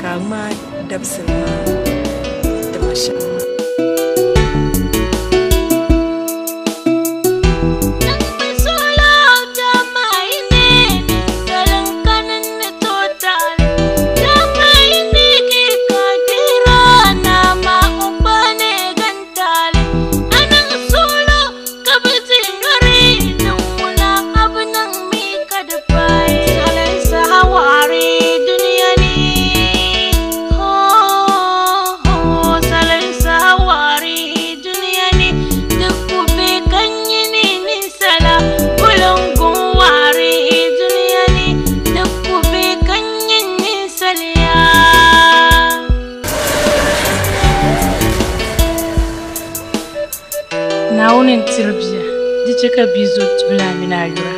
Ka a ŋmaai dabisili maa ti ma shɛm maa. Naawuni n-tiri bia, di chɛ ka bia zo tibili a mini a yura.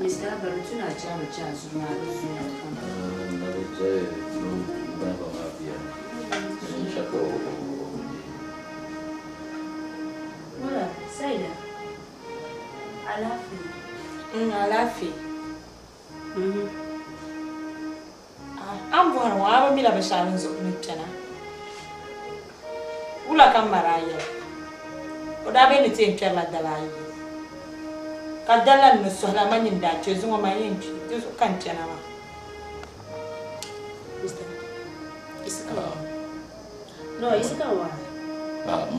Mr. Abari, tu na chaɣi bi chaɣi zuɣu maa di zuɣu pam. Na bi zali baba maa bia n chɛ ka o Wala, Saida, alaafee? Alaafee. A ni bɔhiri ŋɔ, a bi mila binshɛɣu din zuɣu ni kpɛna. Wula ka m ma daa yɛli? O daa bee ni ti yɛn kpɛrila daba ayi, ka dali la n ni sɔhila ma nyin daa kpe, zuŋɔ man yɛn kpi, di zuɣu ka n kpɛna maa.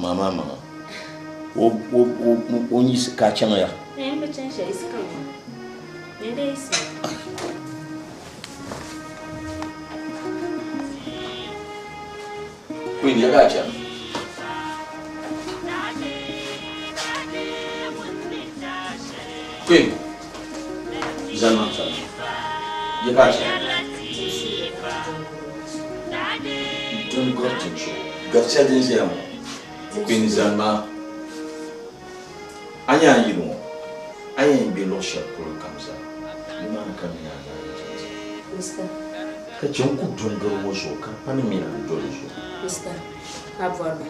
Ma maa maŋa, o yiɣisi ka a chaŋ ya? M bi chaŋ shɛli, yiɣisi ka n wa. Nyin dee yiɣisimi. Queen, ya ka a chani? Queen, zanima n-sani. Ya ka a chani? Dun gɔri tinso. Gari shɛli din ʒiya ŋɔ. Queen, zanima. A nya a yili ŋɔ, a yɛn be luɣ shɛli polo kam zaa, nimaani ka mi a zaa yi chaŋ zaa. Ka chɛ n-ku dundoli ŋɔ zuɣu ka di pa ni mini a n-doli zuɣu. Mister, a bɔri ma.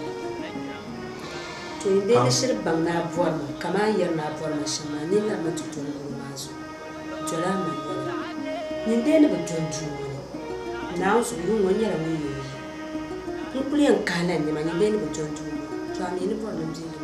To n bee ni shiri baŋ ni a bɔri ma kaman a ni yɛri ni a bɔri ma shɛm maa, nini labimi ti doli guri maa zuɣu. Doli a maŋ yɛla. Nyin dee ni bi doli duu ŋɔ ni. Naawuni zuɣu yuŋ ŋɔ n nyɛla ŋun yɛn yi. N kuli yɛn kahila n nɛma, nyin dee ni bi doli duu ŋɔ ni. To a mi ni bɔri ni m be yiŋ ŋɔ.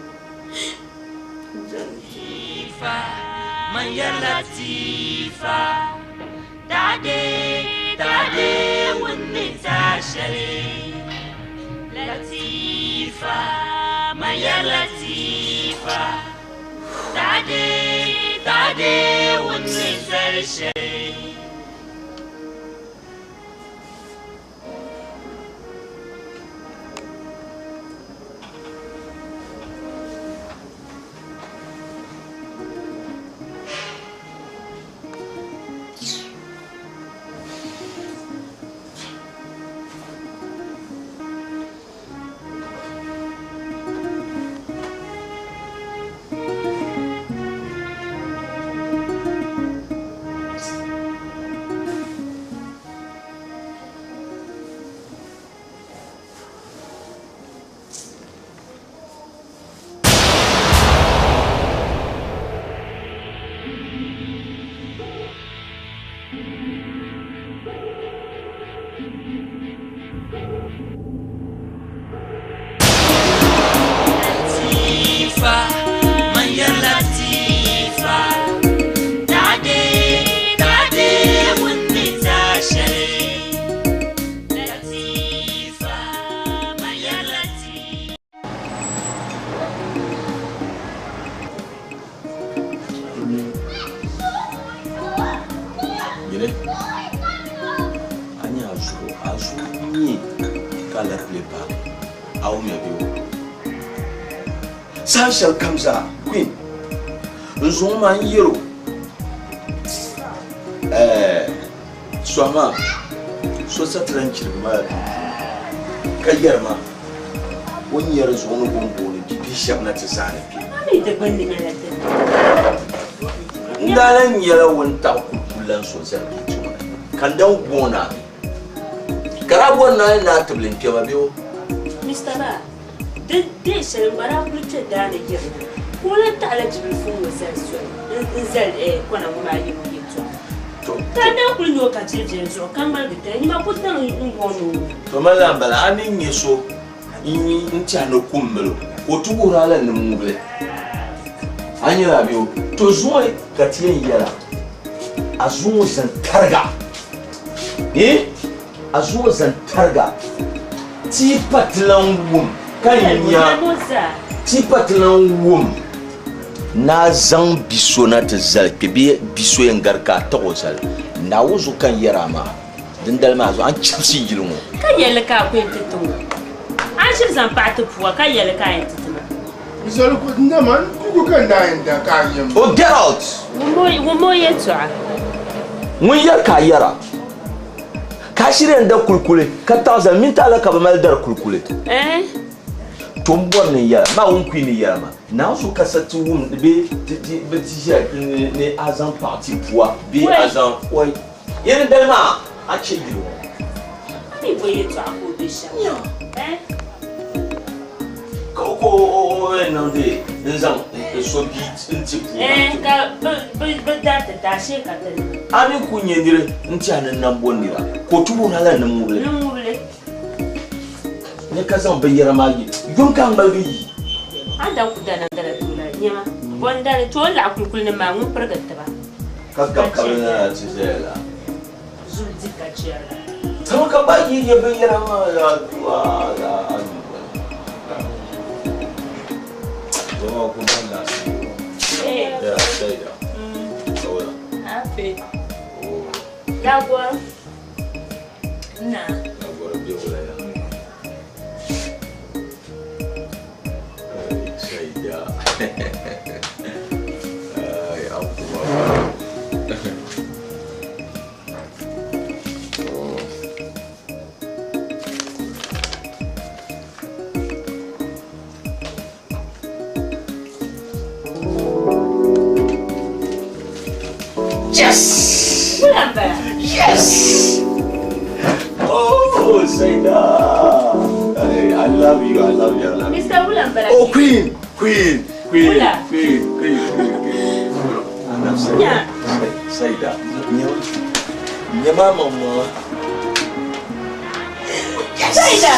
Yele, a nya a zuɣu, a zuɣu nyɛ ka alapile paagi a wumya bee o? Saha shɛli kam zaa, Queen, n zuŋ maa n yɛl o, ɛɛ, sɔhi maa, so sa ti lan chirigi ma la duu puuni, ka yɛri ma o ni yɛri zuɣu ni o ni booni bibihi shɛba na ti zaani kpe. N daa lan nyɛla wuntaɣ kulikullan so zali bɛ tuma ni, ka n dan goon a mi. Ka daa bɔri ni a ni naai tibili n-kpe ma bee o? Mister Ba, di deei shɛli n gba daa kuli kpe daa ni yirina ka o lan taɣila jibilifu ŋɔ zali soli n-zali kɔna ŋɔ maa yɛli o yɛltɔɣa. Ka n daa kuli nya o ka chɛ viɛli zuɣu ka ŋmaligi tali nima kuli daŋ n-goon o. To mali la m-bala, a ni nya so n-tɛhi ni kum mali o, ka o ti wuhir a la nim ŋubili. A nyɛla a bee o? To zuŋɔ ka ti yɛn yɛla, a zuŋɔ zani tariga. Ee, a zuŋɔ zani tariga. Ti pa ti lan wum ka nya, ti pa ti lan wum ni a zaŋ bi so na ti zali kpe bee bi so yɛn gari ka a taɣ o zali. Naawuni zuɣu ka n yɛr a maa. Dindali maa zuɣu a ni chɛbisi yili ŋɔ. Ka yɛli ka a ku yɛn ti ti ŋɔ. A ni ʒiri zaŋ paɣa ti pua ka yɛli ka a yɛn ti ti ma. Zaligu nama n kugu ka n daa yɛn da ka a yɛm. Oh get out! Wummi o yɛltɔɣa. Ŋun yɛri ka a yɛra, ka a shiri yɛn da kulikuli ka taɣi zali mini taɣila ka bɛ mali dari kulikuli. Eh? To m bɔri ni n yɛla maa wun kui ni yɛla maa Naawuni ka sa ti wum bee ti ti bi ti ʒiya ni a zaŋ paɣa ti pua bee a zaŋ oi yɛli dali maa a chɛ yili ŋɔ. A mi bo yɛltɔɣa ka o be shɛm eh? Ka o ka o yɛn niŋdi n zaŋ so bia n ti pua maa Eh, ka bi bi dariti ti ashee ka ti niŋ. A mi ku nyɛ niri n tiɛha ni nambo nira ka o ti wuhiri a la niŋ ŋubili. Niŋ ŋubili. Ni ka zaŋ binyɛra maa yi yom ka a ŋmaligi yi. A ni daa ku da namda la tooi la nɛma, bɔ n-dali ti o ni laɣi kulikuli nim maa ŋun pirigi ti ba. Ka gabi ka bɛ na ti zaya la. Zuli di ka chɛri la. Sama ka ba yi yɛ binyɛra maa la la a nyingoli. Dɔba ku bahi laɣisi yi o. Ya Saida. Sawola. Afe. Oh. Lagɔr. Naa. Lagɔr bɛ wula ya. Saida. Ay, abubuwa. Oh. Yes! Wula m-bala. Yes! Oh, Saida! Hey, I love you, I love you, I love you. Mr. Wula m-bala. Oh, Queen! Queen! Queen! Wula. Queen! Queen! Queen! Queen! Nya. Saida. Nyama. Nyama mama. Saida!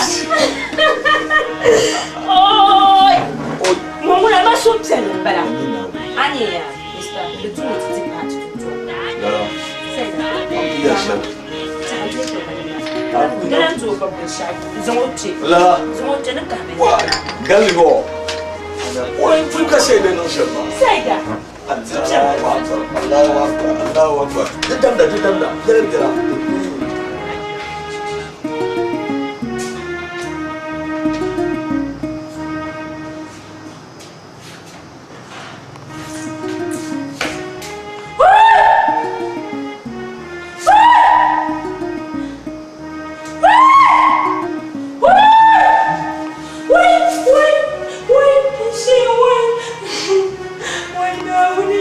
Oi! Ŋɔ ŋuna ma suhupiɛlli m-bala. A nya ya, Mr. Di tu ni ti ti paati tuntɔni. Saida. Di lan tooi gbubi binshɛɣu zaŋ o kpe. La. Zaŋ o kpe ni kahimi. Galli ŋɔ. O yɛn puli ka Saida niŋ shɛm maa. Saida. Allahu Akbar, Allahu Akbar, Allahu Akbar. Di damda, di damda, biɛla biɛla.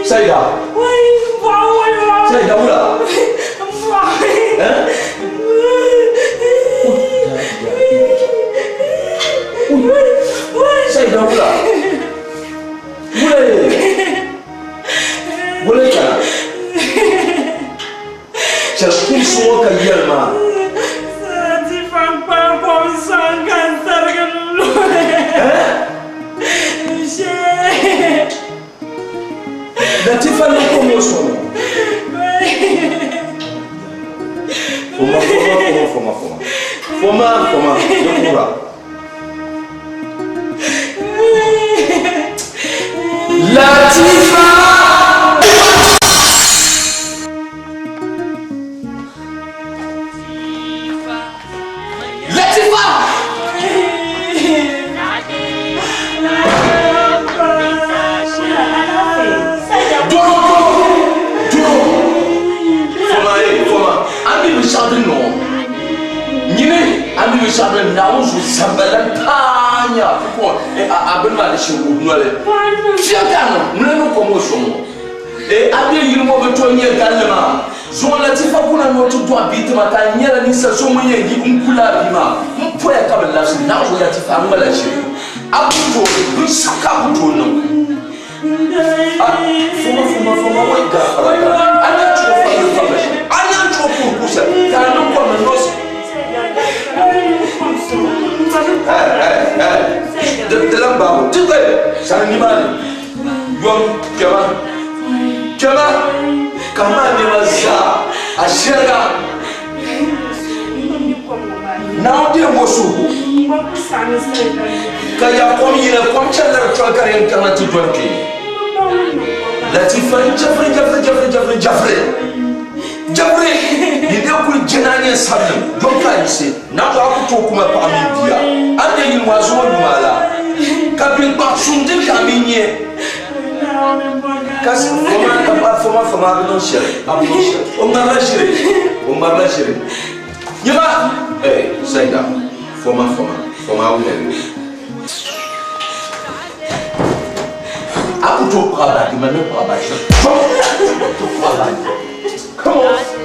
Saida. Saida wula. Eh? Saida wula. Wula ye. Wula kana. Chɛli kumsi ŋɔ ka yɛli maa. Eh? Latifa ni kom o sɔŋ. Foma foma foma foma foma. Foma foma di kuhira. Latifa! Latifa! Doro doro doro. Foma ye foma. An mi binshɛɣu din niŋ o. Nyini an mi binshɛɣu din Naawuni zuɣu sambanlan paa nya ko a bini maa di shee wuhi noli. Fiɛm ka a niŋ noli ni kom o sɔŋ o. Ee a be yili ŋɔ bi tooi nyɛ galli maa. Zuŋɔ Latifa kuna ni o ti dɔɣi bia ti ma ka n nyɛla ninsal so ŋun yɛn yi n-kuli a bia maa. M poya ka bi labisi Naawuni zuɣu Latifa a ŋmala ʒiri. A ku tooi binshɛɣu ka a ku tooi niŋ. A foma foma foma wai gaafara ka a na chuɣu fabili fabili shɛm. A na chuɣu puhi kuɣu shɛli ka a niŋ kom ni nɔsi. Hey, hey, hey. Di lan baabu. Ti gba sani nimaani. Yom kpɛma kpɛma ka maa nɛma zaa a shɛriga Naawuni deei o suhigu ka ya kom yina kom chani la di toli ka di yɛn karina ti doli kpe Latifa n jafiri jafiri jafiri jafiri jafiri jafiri ni dee kuli jɛna nyɛ sabilim yom ka a yiɣisi Naawuni a ku tooi kuma paɣa mini bia a ni yili ŋɔ a zuŋɔ yuma la ka binkpaɣu suŋ din ka a mi nyɛ ka foma ka foma foma a bi niŋ shɛli a bi niŋ shɛli o ŋmarila ʒiri o ŋmarila ʒiri nyɛma eh Saida foma foma foma a wuhiri. A ku tooi kpuɣi a baaji, man ni kpuɣi a baaji. Kpuɣi a baaji. Come on.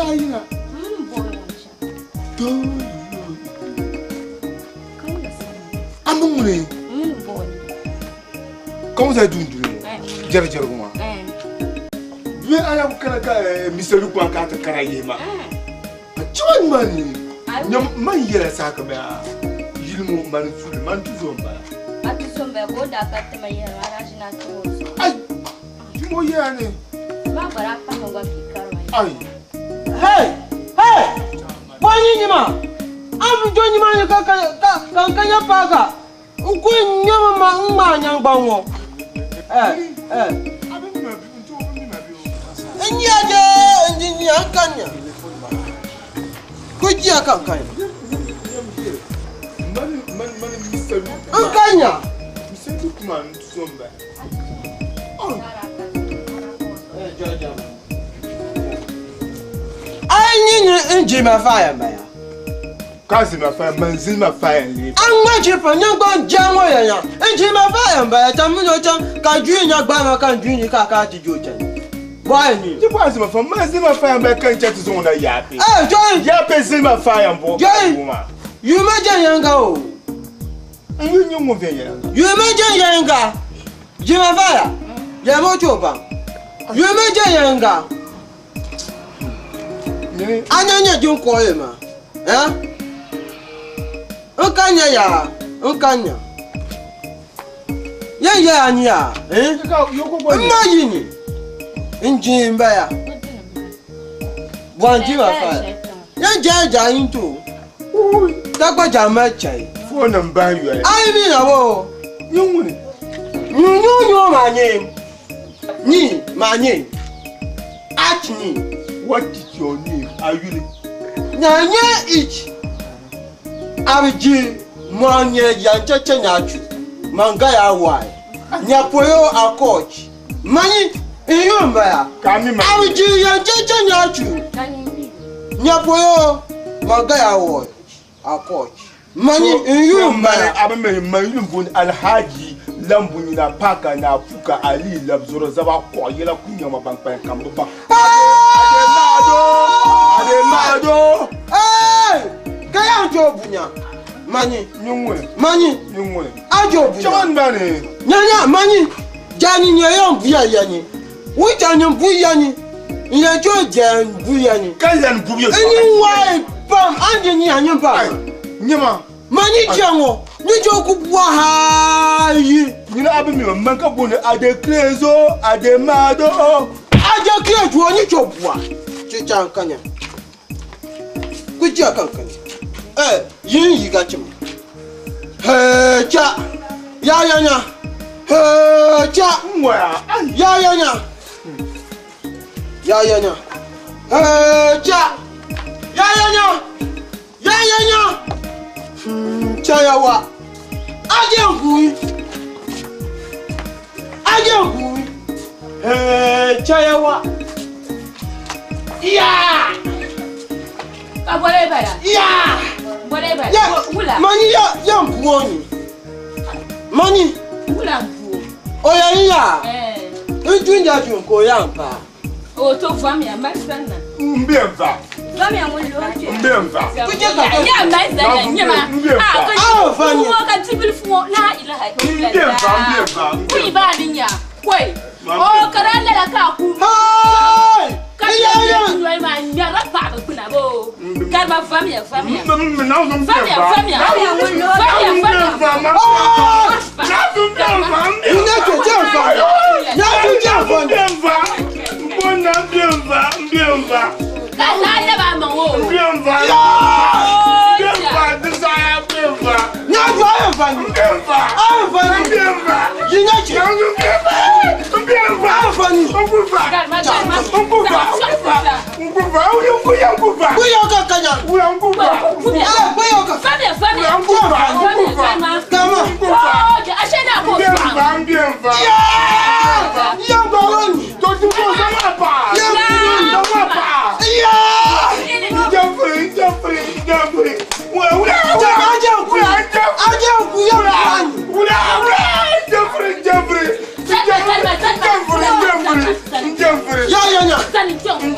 daa yina. A mi ŋuni? Ka ŋun zaa dunduli ŋɔ jɛrijɛrigu maa. Bee a yaa ku kana ka Mr. Luke maa ka a ti kara yihi ma. A chiba maa ni nyam man yɛla saha kam yaa yili ŋɔ mani suli man tuzo n bala. A tuzo n bala ka o daa ka ti ma yɛri maa daa ʒini a tuhi o zuɣu. Ai! Jimo yɛla ni. Maa gba daa pahimi gba ka i kari ma. Ai! Hey! Hey! Bɔnyi nyima! A bi do nyima ni ka ka ka n ka nya paaka n ku nyami ma n ŋmaa nyangbaŋ ŋɔ. Eh, eh. N nya je n di nya n ka nya. Ku jia ka n ka nya. N ka nya. A yi nyi ni n je ma faaya m-bala. Ka zima faaya, man zilima faaya n-lee A ŋma jipa nyangbaŋ jia ŋɔ ya nya n je ma faaya m-bala cham mini o chaŋ ka juyi nya gbaai ma ka n juyi ni ka a kana ti je o chani. Bɔ a yi nyi? Ti bɔhi zilima faaya, man zilima faaya m-bala ka n chaŋ ti zaŋ o na yaape. Eh, Joy! Yaape zilima faaya m-bɔŋɔ ka Joy! ti bo maa. Yuma je yɛŋga o. N yuli nyɛ ŋun viɛnyɛliŋga. Yuma je yɛŋga. Jima faaya, yɛlimi o ti o baŋ. Yuma je yɛŋga. A nya nyɛ din kɔɣili ma, eh? N ka nya yaa, n ka nya. Yɛn yɛla a ni yaa, eh? N ma yi ni, n jin n baya. Bɔn jima faaya. Yɛn jaya jaa yin to. Ta gba jaa mali chai. Fooni n bahi yoli. A yi mi na bo. Nyɛ ŋuni? Nyu nyu nyu maa nyɛ. Ni maa nyɛ. Ach ni. What is your name? Ayuli. Nya nyɛ ich. Abiji mo nyɛ yan che che nya chu. Manga ya wai. Nya poyo akoch. Mani iyo mbaya. Kami ma. Abiji yan che che nya chu. Nya poyo manga ya wai. Akoch. Mani iyo mbaya. Abin mai mai yulin bun Alhaji lambu nyina paka na puka Ali labzoro zaba ko yela kunya ma bang pan kam ba. Ademado! Ademado! Hey! Kaya jo bunya. Mani Nyungwe, mani nyungwe. ajo bunya. Chaman bane. Nyanya mani jani nye yon buya yani. Wi jani buya yani. Nye jo jan buya yani. Kallan bubiyo. Enyi wai pam anje ni anyi pam. Nyama. Mani jango ni jo ku bua ha yi. Nyina abin mi man ka bone ade krezo ademado. Aje kire ju oni jo bua. Chicha kanya. Ku jia kan kan. Eh yin yi ga chim. He cha. Ya ya nya. He cha. Ngwa. Ai. Ya ya nya. Ya ya nya. He cha. Ya ya nya. Ya ya nya. Cha ya wa. Aje ngui. Aje ngui. He cha ya wa. Ya. Ka bɔle bala. Ya. Bɔle bala. Ya. Wula. Mani ya ya mbuoni. Mani Wula mbu. oya ya. Eh. Njunja junko ya mpa. O to vamia masana. Mbemva. Vamia ŋun lo kpe. Mbemva. Kuje ka ka. Ya masana nyama. Ah, Ah, fani. Ko ka tibil fu la ilaha illallah. Mbemva, mbemva. Kui ba ni nya. Koi. O kara la ka ku. Hey! Ka Ya ya. ya ma nya ra pa ba kuna bo. Karma vamia vamia. Mbemva. Vamia vamia. Vamia vamia. Ma. Mbemva. Ina cho jamfa. Ya cho jamfa. Mbemva. Mbona mbemva, mbemva. Ka la ya ba ma wo. Mbemva. Mbemva, desire mbemva. Nya jo ayo fani. Mbemva. Ayo fani. Mbemva. Yinya cho. Mbemva. Mbemva. Ayo fani. Mbemva. Karma karma. Mbemva. Mbemva. Uya mbemva. Kuyo ka kanya. Uya mbemva. Eh, kuyo ka. Vamia vamia. Mbemva. Vamia karma. Kama. Oh, ashe na ko. Mbemva, mbemva. Ya! Ya baroni. Totu ko sama pa. Ya Sama pa. Ya! Jeffrey, Jeffrey, Jeffrey. Wula, wula, Ja aje ku. wula, Jeffrey. Aje ku ya baroni. Wula, wula, Jeffrey, Jeffrey. Jeffrey, Jeffrey, Jeffrey. Ya ya nya.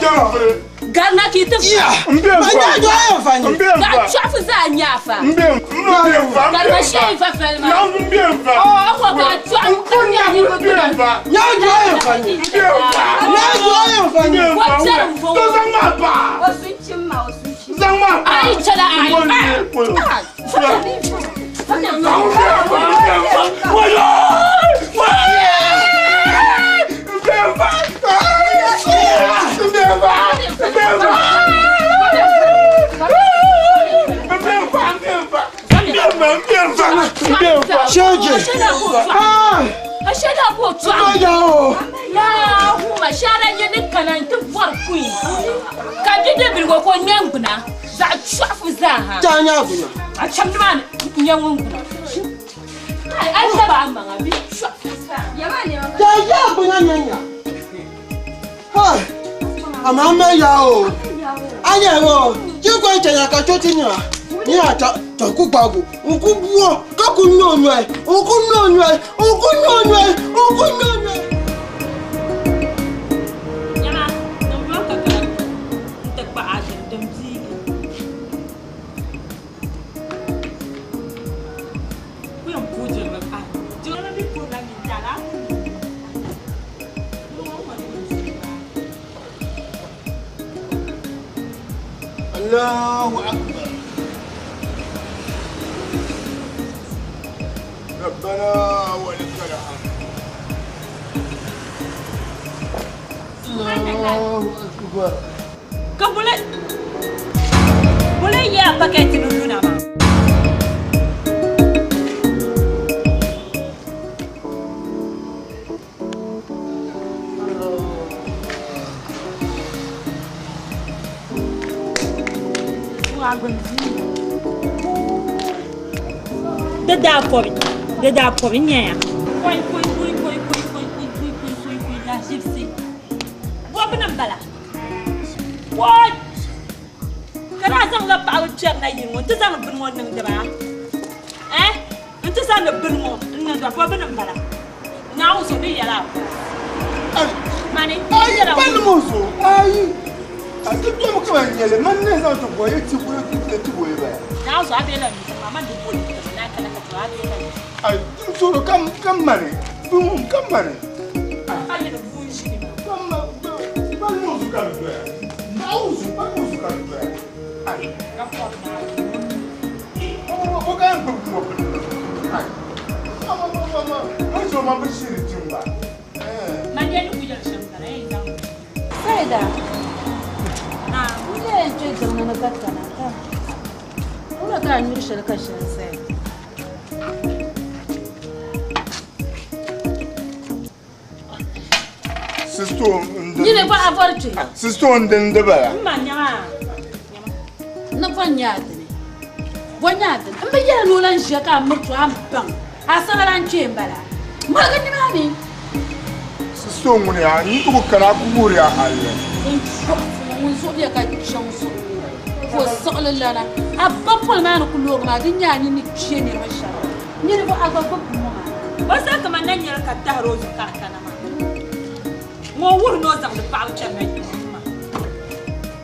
Jeffrey. Garna ki ka yi ti Ya! M-be Ma n-fa. nya jɔ yɛn fa nyi. M-be n-fa. Zaɣ chɔɣifu zaa nyɛ afa. M-be n-fa. Ka di shee fa fali maa. Naawuni m-be n-fa. Ɔ, a kɔ ka chɔɣifu ka N nyɛ kuli niriba m-be gbuna. n-fa. Nya jɔ yɛn fa nyi. M-be n-fa. Nya jɔ yɛn fa nyi. M-be n-fa. Wa chɛri n-fa To zaŋ maa pa. O sun chim ma, o sun chim. Zaŋ maa pa. Ayi chɛla ayi. N boli polo. Ah, Naawuni m-be n-fa. M-be n-fa. Wayo! Wayo! M-be n-fa. M-be n-fa. M-be n-fa. M-be n-fa. M-be n-fa. M-be n-fa. M-be n-fa. Shege. Ah! A shɛla ka o Ma tɔɣi. ya o. Yaa huma shɛla nyɛ ni kana n-ti bɔri kuyi ka bidibiligu ka o ŋmɛ n-gbuna zaɣ chɔɣifu zaa ha. Ta nya gunya. A chɛmdi maa ni n-nyɛ ŋun gbuna. Ai, a taba a maŋa bi chɔɣifu zaa. Yɛma nɛma ka Ta ya gunya nya nya. Ha! Ama ma ya o. Anya o. Ji ko chanya ka choti nya. Nya ta ta ku gbagu. Nku buo ka ku nyo nyo. Nku nyo nyo. Nku nyo nyo. Nku nyo nyo. Nyama, din yɔri ka kana n-ti kpahi a ʒini din biigi. Ku yɛn puui jirili pahi. Jirili mi puurila nyin tali, a ku mi. Doo ŋɔ ŋɔ ni biigi maa. Allahu akbar. Rabbana wa lakal hamd. Allahu akbar. Ka bole bole yɛ a pakɛti ni luna maa. Di daa pɔbi, di daa pɔbi n-nyɛya. Kɔi, kɔi, kɔi, kɔi, kɔi, kɔi, kɔi, kɔi, kɔi, kɔi, kɔi, lahiʒibisi. Bɔbini m-bala. Kɔi! Ka daa zaŋla paɣaba kpɛri na yili ŋɔ nti zaŋdi bini ŋɔ niŋdi ba. Eh? Nti zaŋdi bini ŋɔ n-niŋdi ba. Bɔbini m-bala. Naawuni so di yɛla a pɔbi. Mani, Ayi, yɛla palli ŋɔ zuɣu. Ayi. A ti domi ka ban nyɛli, man ni zaŋ ti bɔhi, ti bɔhi, ti bɔhi bala. Naawuni so a bela mi, ma man di boli ti na kana ka to a bela mi. Ayi, n soro kam kam mani. Bini kam mani. A yɛli buu n-ʒini ma. Kam ma, palli ŋɔ zuɣu ka di doya. Naawuni zuɣu, palli ŋɔ zuɣu ka di doya. Ayi. Ka pɔbi maa. O ka yɛn gbubi ŋɔ bini. Ayi. Ma ma ma ma ma. Ma zo ma bi shiri tiŋ ba. Eh. Man yɛli ku yɛli shɛm bala, yɛn zaŋ. Saida, Naam. n yɛn kpe jiŋli ni ka kana ka wula ka a nyuri shɛli ka shɛli saya. Sisto n Nyini gba a bɔri kpe. Sisto n dindi bala. M ma nyama. Nyama. Ni bɔ n-nyɛ a dini? Bɔ n-nyɛ a dini? M bi yɛli ni o lan ʒiya ka a miri to a ni baŋ. A saba lan kpe m-bala. Mɔrigi nimaani. Sisto ŋuni a ni ti ku kana a ku wuhiri a halli. Ŋun chɔɣifu ŋɔ, ŋun zuɣu be ka chaŋ zuɣu ŋɔ, ka o siɣili lana. A ba poli maa ni ku loogi maa, di nyɛ a nini ni kpe niriba shɛba. Niriba a gba gbubi ŋɔ maa. O sa ka man na nyɛli ka tahiri o zuɣu ka a kana maa. Ŋɔ wuhi ni o zaŋdi paɣaba chani na yili ŋɔ maa.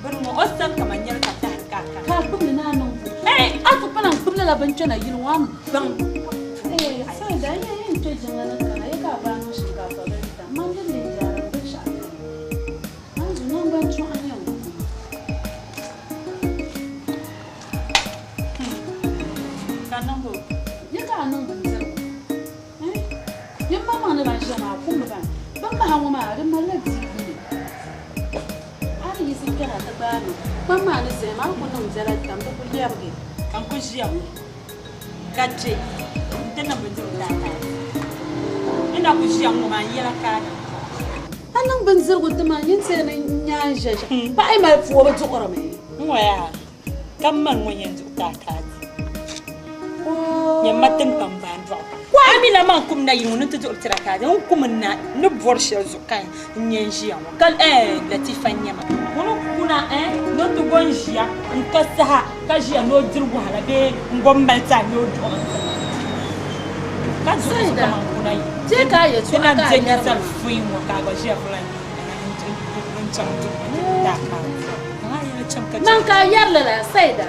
Bini ŋɔ o sa ka man nyɛli ka tahiri ka a kana. Ka a gbubili ni a niŋ bu. Hey! A ti kpana n-gbubili la bin chana yili ŋɔ, a ni baŋ. Hey, Saida, a yɛn kpe jiŋli ni kana, ya ka a baa niŋ shinkaafa bin tam. Man di leei jaara n binshɛɣu kani. Man zu naŋgban chɔɣu n-yɛn ku ma. Ka niŋ bo? Ya ka a niŋ bindirigu. Eh? Yin maŋmaŋ ni ban ʒiya maa, kummi ban. Bin maha ŋɔ maa, di malila dibu ni. A di yiɣisi kpɛra ti gbaai mi. Kpam maa ni zaya maa, a ku niŋ biɛla tam, di ku lɛbigi. Ka n ku ʒiya ŋɔ, ka che n-ti niŋ bindirigu taataa. N na ku ʒiya ŋɔ maa, n yɛla kaana. A niŋ bindirigu ti ma, nyin ti ni nyaa n ʒiya ʒiya. Paɣa yi mali pua, o bi duɣirimi. N ŋɔ yaa, ka m mani ŋɔ yɛn duɣi taataa di. Nyɛ ma tiŋkpaŋ baa n dɔɣi. A mi la man kum na yili ŋɔ ni ti duɣiri tira kaadi. N kum n na ni bɔri shɛli zuɣu ka n nyɛ n ʒiya ŋɔ. Ka, Latifa n nyɛ ma. Ŋuni kuna, ni o ti go n ʒiya n ka saha ka ʒiya ni o diri wahala bee n go m mali time ni o duɣiri tira. Ka duɣiri zuɣu ka man kuna yi. Ti ka a yɛltɔɣa Ti na ka a be nyɛri nyɛsari ma. fuyi ŋɔ ka a gba ʒiya fula n chaŋ duɣiri tira kaadi. Man ka a yɛri lala, Saida.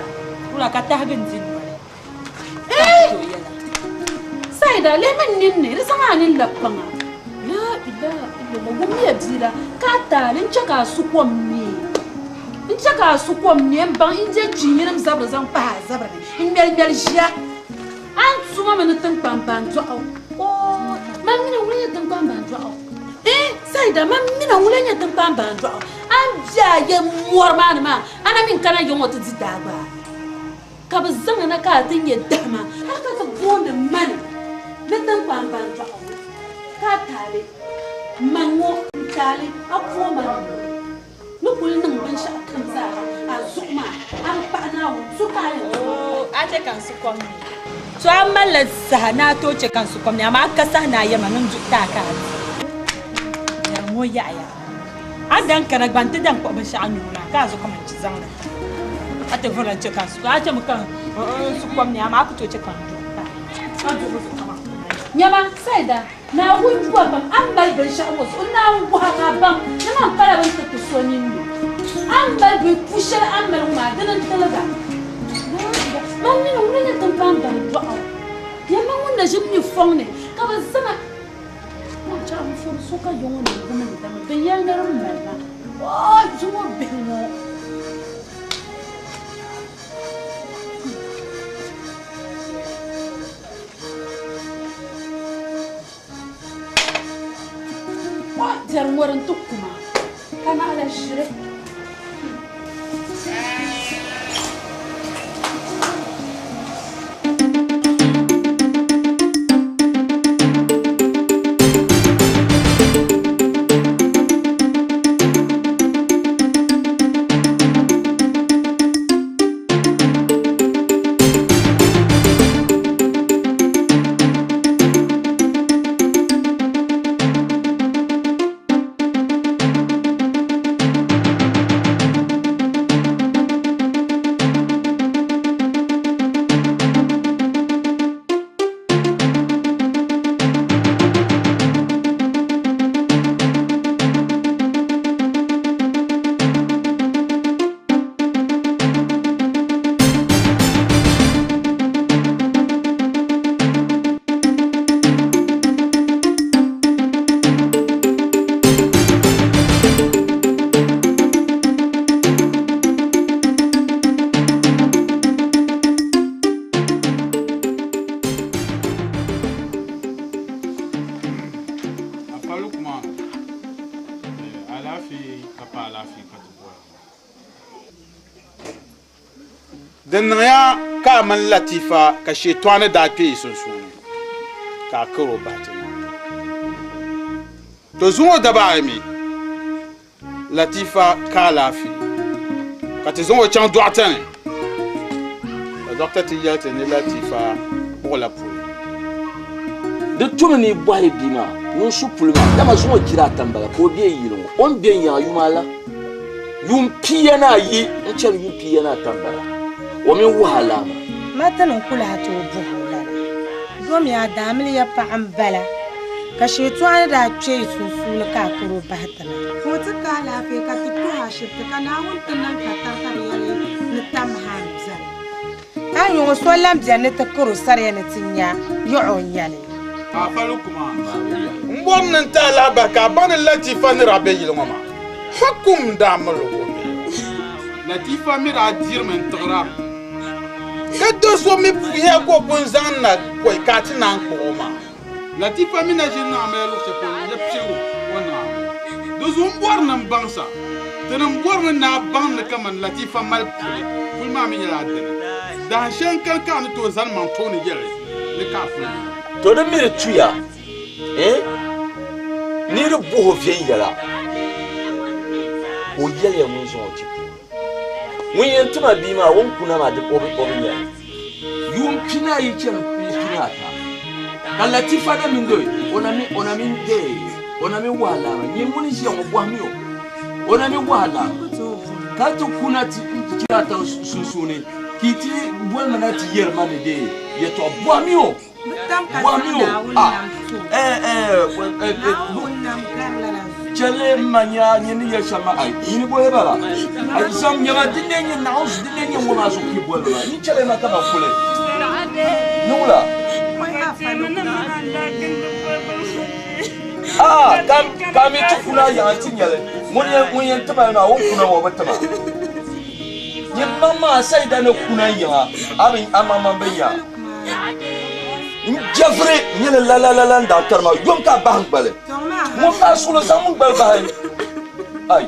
Wula ka tahigi n-di noli. Eei! Saida, lihimi n ninni, di zaŋ a nini labi kpaŋa. Laa ilaha illallah, wummiya bia la ka a taali n-chɛ ka a su kom neei. N-chɛ ka a su kom neei m-baŋ India kpiiminim zabiri zaŋ pahi a zabiri ni n-ŋmɛliŋmɛli ʒiya. A ni tuma mi ni tiŋkpaŋ ban dɔɣi o. Oo, man mina ŋuni nyɛ tiŋkpaŋ ban dɔɣi o. Eeh, Saida, man mina ŋuni nyɛ tiŋkpaŋ ban dɔɣi o. A ni be a ya mɔri maa ni maa, a na mi n-kana ya ŋɔ ti di daa gba. Ka bɛ zaŋ a na ka a ti nya dahima hal ka ti booni mani ni tiŋkpaŋ ban dɔɣi o ka a taali mani ŋɔ n-taali a pooi mani ŋɔ. Ni kul niŋ binshɛɣu kam zaa a zuɣu maa, a bi paɣi Naawuni, so ka a yɛn ti Oo, a chɛ ka n su kom ni. To a malila saha ni a tooi chɛ ka n su kom ni, amaa a ka saha ni a yɛma ni n duɣi ti a ka a di. Biɛri ŋɔ yaɣiya. A ni daŋ kana gba nti daŋ kpuɣi binshɛɣu nyu maa, ka a zuɣu kaman chi zaŋ li ti a ti vuri la n-chɛ ka n su kom. A chɛmi ka n su kom ni, amaa a ku tooi chɛ ka n duɣi ti a. A duɣibu zuɣu kaman Nyama, Saida, Naawuni yuwa pam, a ni mali binshɛɣu ŋɔ zuɣu, Naawuni bɔh a ka a baŋ ni man pala bɛ ni ti ti so ninni. A ni mali bɛ pu shɛli a ni mali ŋɔ maa, dini n-tiligi a. Man mini ŋuni n-nyɛ tiŋkpaŋ ban dɔɣ o? Nyama ŋun na ʒi mi fɔŋ ni ka bɛ zaŋ a chaŋ n-furi so ka ya ŋɔ ni wum li, dama binyɛra ni din mali ma. Ooi! Zuŋɔ bihi ŋɔ! O biɛri ŋɔ din ti kuma ka naɣila ʒiri. A pali kuma alaafee ka pa alaafee ka ti bɔra. Di niŋya ka a mini Latifa ka Shetɔni daa kpe yi sunsuuni ka a kar o bahi ti na. To zuŋɔ daba ayi mi, Latifa ka alaafee ka ti zaŋ o chaŋ dɔɣita ni ka dɔɣita ti yɛli ti ni Latifa kpuɣila puli. Di tumi ni yi bɔhi bia maa ŋun su puli maa, dama zuŋɔ chira ata m-bala ka o be yili ŋɔ, o ni be n-yaŋ yuma la. Yuun pia ni ayi n-chani yuun pia ni ata m-bala, o mini wahala maa. Martin n-kul lahi tooi bɔh o lala, Domi a daamiliya paɣa m-bala, ka Shetɔɣani daa kpe yi sunsuuni ka a kar o bahi ti na. Ka o ti ka alaafee ka ti tuhi ashibiti ka Naawuni ti niŋ katari ka bɛ yɛli ni tamaha m-beni. Ka n yuŋ so lan beni ni ti kar o sariya ni ti nya yaɣ o nya li. A pali kuma, m bɔri ni n ti a lahabali ka a baŋ ni Latifa ni daa be yili ŋɔ maa, Hakum daa mali o bee? Latifa mi daa dirimi n-tiɣira, ka do so mi puhiya ka o pun zaŋ na pɔi ka a ti naan kpuɣ o maa. Latifa mi na ʒi niŋamila luɣ shɛli polo n-yɛ piligu o niŋamila. Di zuɣu m bɔri ni m baŋ sa, ti ni m bɔri ni a baŋ ni kaman Latifa mali puli, puli maa mi nyɛla a dini. Dahin shɛli n-kani ka a ni tooi zani maŋ tooni yɛli ni ka a puli yina. To di mi di tuya, eh, ni di bɔh o viɛnyɛla, ka o yɛliya ŋun zaŋ o ti puuni. Ŋun yɛn ti ma bia maa, o ni kuna maa, o bi nya li. Yuun pinaayi chani pinaata, ka Latifa na mini do, o na mi, o na mi de, o na mi wahala maa. Nyin ŋun ʒiya ŋɔ, bɔhimi o. O na mi wahala ka ti kuna ti chira ata sunsuuni ka yi ti boli ma na ti yɛri ma ni de yɛtɔɣa. Bɔhimi o. Bɔhimi o. Ah, eh, eh, eh, eh, Chɛli m ma nya nyini ni yɛli shɛm maa, ai, nyini boli ba la. Ai, zaŋm nyama din lee nyɛ Naawuni zuɣu, din lee nyɛ ŋɔ maa zuɣu ka yi boli ba maa. Nyin chɛli ma ka ban kuli. Ni wula? Aa, ka, ka a mi ti kuna yaŋa nti nya li. Ŋun yɛn, ŋun yɛn ti ma li maa, o ni kuna ŋɔ bi ti ma. Nyin maŋmaŋa Saida ni kuna yiŋa, a bi, a maŋmaŋ bi nya. N jɛviri nyini lalalala n daa kari ma yom ka a bahi n gbali. Ŋun maa suɣili zaŋ n gbali bahi. Ai!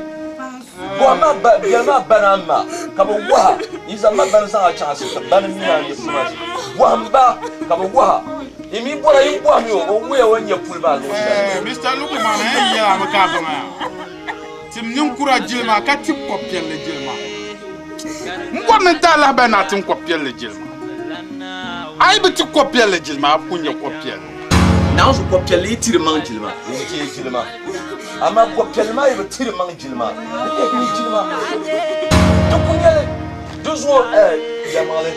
Bɔhim ma ba, biɛli maa bana a ma ka bɛ waha. Yi zaŋ ma bani zaŋ a chaŋ asibiti, bani mi a ni suma ʒi. Bɔhim ba ka bɛ waha. Yi mi bɔra yi bɔhimi o, o wuya o ni nyɛ puli maa luɣ shɛli. Mister Lukman, n yɛn yɛl a mi ka a baŋ ya. Tim ninkura jilima ka tib kɔb piɛlli jilima. M bɔri ni n ti a lahibali ni a tim kɔb piɛlli jilima. A yi bi ti kɔb piɛlli jilima, a ku nya kɔb piɛlli. Naanzu kɔb piɛlli yi tiri maŋ jilima, di deei jilima. Amaa kɔb piɛlli maa yi bi tiri maŋ jilima, di deei jilima. Di ku nyɛ li. Di zuɣu, yɛlimaŋli,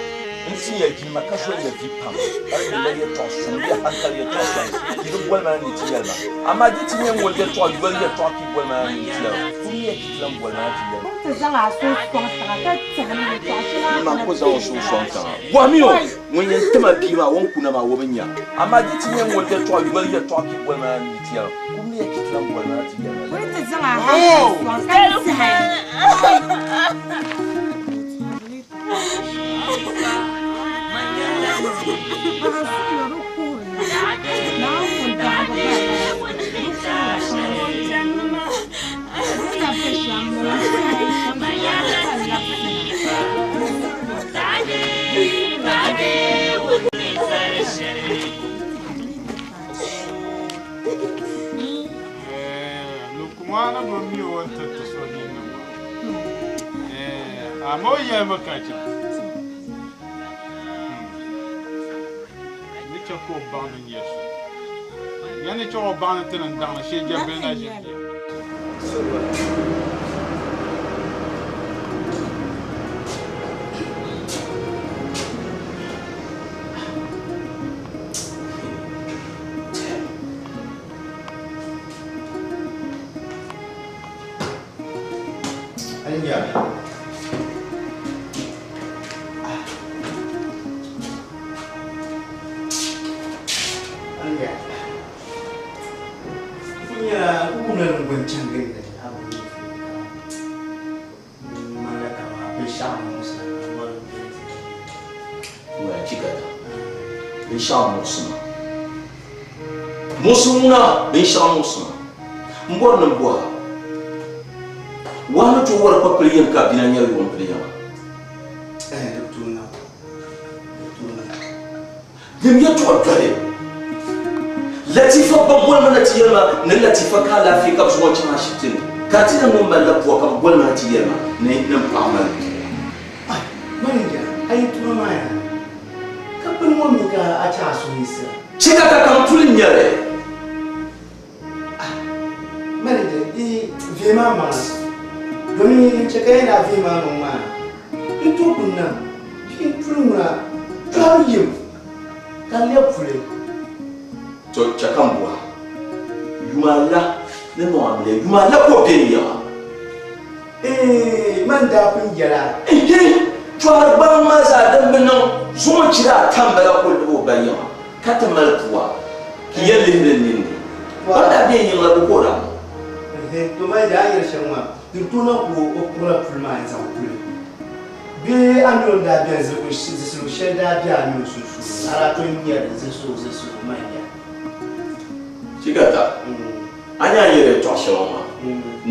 n tin ya jilima ka zoli ya vi pam, ka di nyɛ yoli yɛtɔɣ suŋ bee hankali yɛtɔɣ shɛli yi di boli ma na ni ti yɛli ma. Amaa di ti nyɛ ŋoli yɛtɔɣ yoli yɛtɔɣa ka yi boli ma na ni ti yɛli ma, kumiya ki ti lan boli ma na ti yɛli ma. N ti zaŋ a suhu sɔŋ tiŋa ka tɛhi ni yɛtɔɣ shɛli a N ma ni ku zaŋ o suhu sɔŋ tiŋa. Bɔhimi o, ŋun yɛn ti ma bia maa, o ni kuna maa, o bi nya. Amaa di ti nyɛ ŋoli yɛtɔɣ yoli yɛtɔɣa ka yi boli ma na ni ti yɛli ma, kumiya ki ti lan boli ma na ti yɛli ma N ti zaŋ a hankali sɔŋ ka tɛhi. Lukumana do mi o ni tiriti so ninni maa. Amaa o yɛlimi ka chɛ. Ni chɛ ka o baŋ ni nyɛ so. Ya ni chɛ o baŋ ni ti ni daŋ ni shee jɛbili na ʒini bia. Anya. Anya. Kunya kuna ngwen changi ni abu ni mala kama binshaɣu muɣisima Waya chikata. Binshaɣu muɣisima. Muɣisigu ŋuna binshɛɣu muɣisima. M bɔri ni m bɔha. Wahu ni tooi wari kpapili yɛm ka bina nyɛri yuɣim pili yɛma. Dim yɛtɔɣa doli. Latifa ba boli ma na ti yɛli ma ni Latifa ka alaafee ka bɛ zaŋ o chaŋ ashibiti ni ka ti na ŋun malila pua ka bɛ boli ma na ti yɛli ma ni ni m paɣa mali pua. Manager, a yi tuma maa yaa? Ka bini ŋɔ mi ka a chaŋ a suhu yiɣisira? Chɛ ka ka kam puli n-nyɛ li. Ah, manager, di vihi maa maŋa domin n chɛ ka yɛn a vihi maa maŋ maa n tooi ku nam bee n puli ŋuna tɔhibu yim ka n lɛbi puli. To chɛ ka m bɔha yuma la ni niŋ amiliya yuma la ka o be ni yaŋa. Eeh, man daa pun yɛl a. Ehe, tɔhiri gbaŋ maa zaa din bi niŋ zuŋɔ chira ata m-bala ka o lab o ba yiŋa ka ti mali pua ka yɛn lihiri n ninni. O ni daa be n yiŋ la bɛ ka o daa niŋ? Ehe, to mali daa yɛli shɛm maa, din tooi niŋ ka o kpuɣila puli maa n-zaŋ kuli. Bee a mi o ni daa beni zilisigu shɛli daa be a mi o sunsuuni, a daa tooi nyari zilisigu zilisigu man ya. Chikata. A nya n yɛli yɛtɔɣ shɛli ŋɔ maa,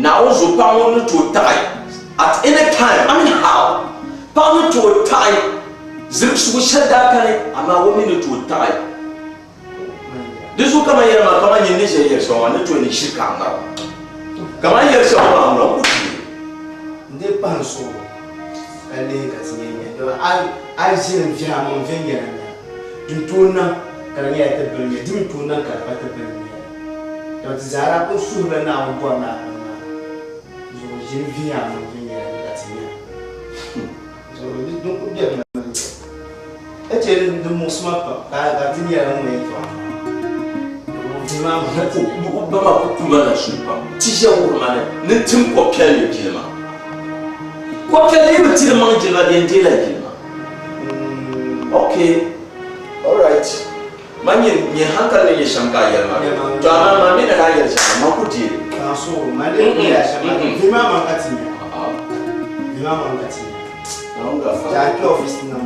Naawuni zo paɣ ŋɔ ni tooi taɣi at any time, I mean how? Paɣ ni tooi taɣi zilisigu shɛli daa kani, amaa o mi ni tooi taɣi. Di zuɣu kaman yɛli maa, kaman nyin ni ʒe yɛli shɛm ŋɔ maa, ni tooi ni ʒiri ka a ŋmara. Kaman yɛli shɛm ŋɔ maa, ŋuna n-ku tuui. N dii pahi n suhu ka lihi ka ti nyɛ nya, dama a yi ʒini n-viɛhi a maŋ viɛnyɛliŋga, din tooi niŋ ka di nyɛla ti bini nya, di mi tooi niŋ ka di pa ti bini nya. Dama ti zaa daa kul suhirila Naawuni bɔri ni a niŋ maa zuɣu ʒini vihi a maŋ viɛnyɛliŋga ka ti nya. Zuɣu din kul be bini maa n-nyɛ ka chɛ di muɣisi ma pam ka di ti nyɛla ŋun yɛn tɔɣi maa. O ba maa ku kuma na suli pam. Ti ʒe wuhiri ma ni ni n tim kɔpiɛlli jilima. Kɔpiɛlli yi bi ti di maŋ jilima, di yɛn deela jilima. Ok, alright. Man nyɛ nyɛ hankali ni nyɛ shɛm ka a yɛli ma. To amaa man mi ni daa yɛli shɛm maa, man ku deei li.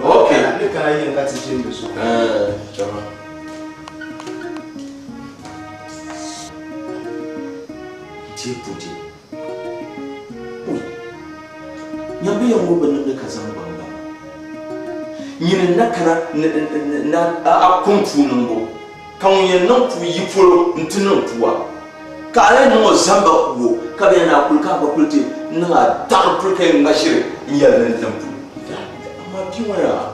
Ok. Eh, chama. Deputy. Ui. Nyambi ya ŋɔ bi niŋdi ka zaŋ gbaŋ ba. Nyini n na kana na a kum puu niŋbu ka ŋun yɛn niŋ puu yi polo n-ti niŋ pua ka a yɛn niŋ o zamba kuo ka bɛ yɛn a kuli ka a gba kuli ti niŋ a daɣiri puli ka yɛn ŋma ʒiri n-yɛli ni n niŋ puu. Amaa bia ŋɔ yaa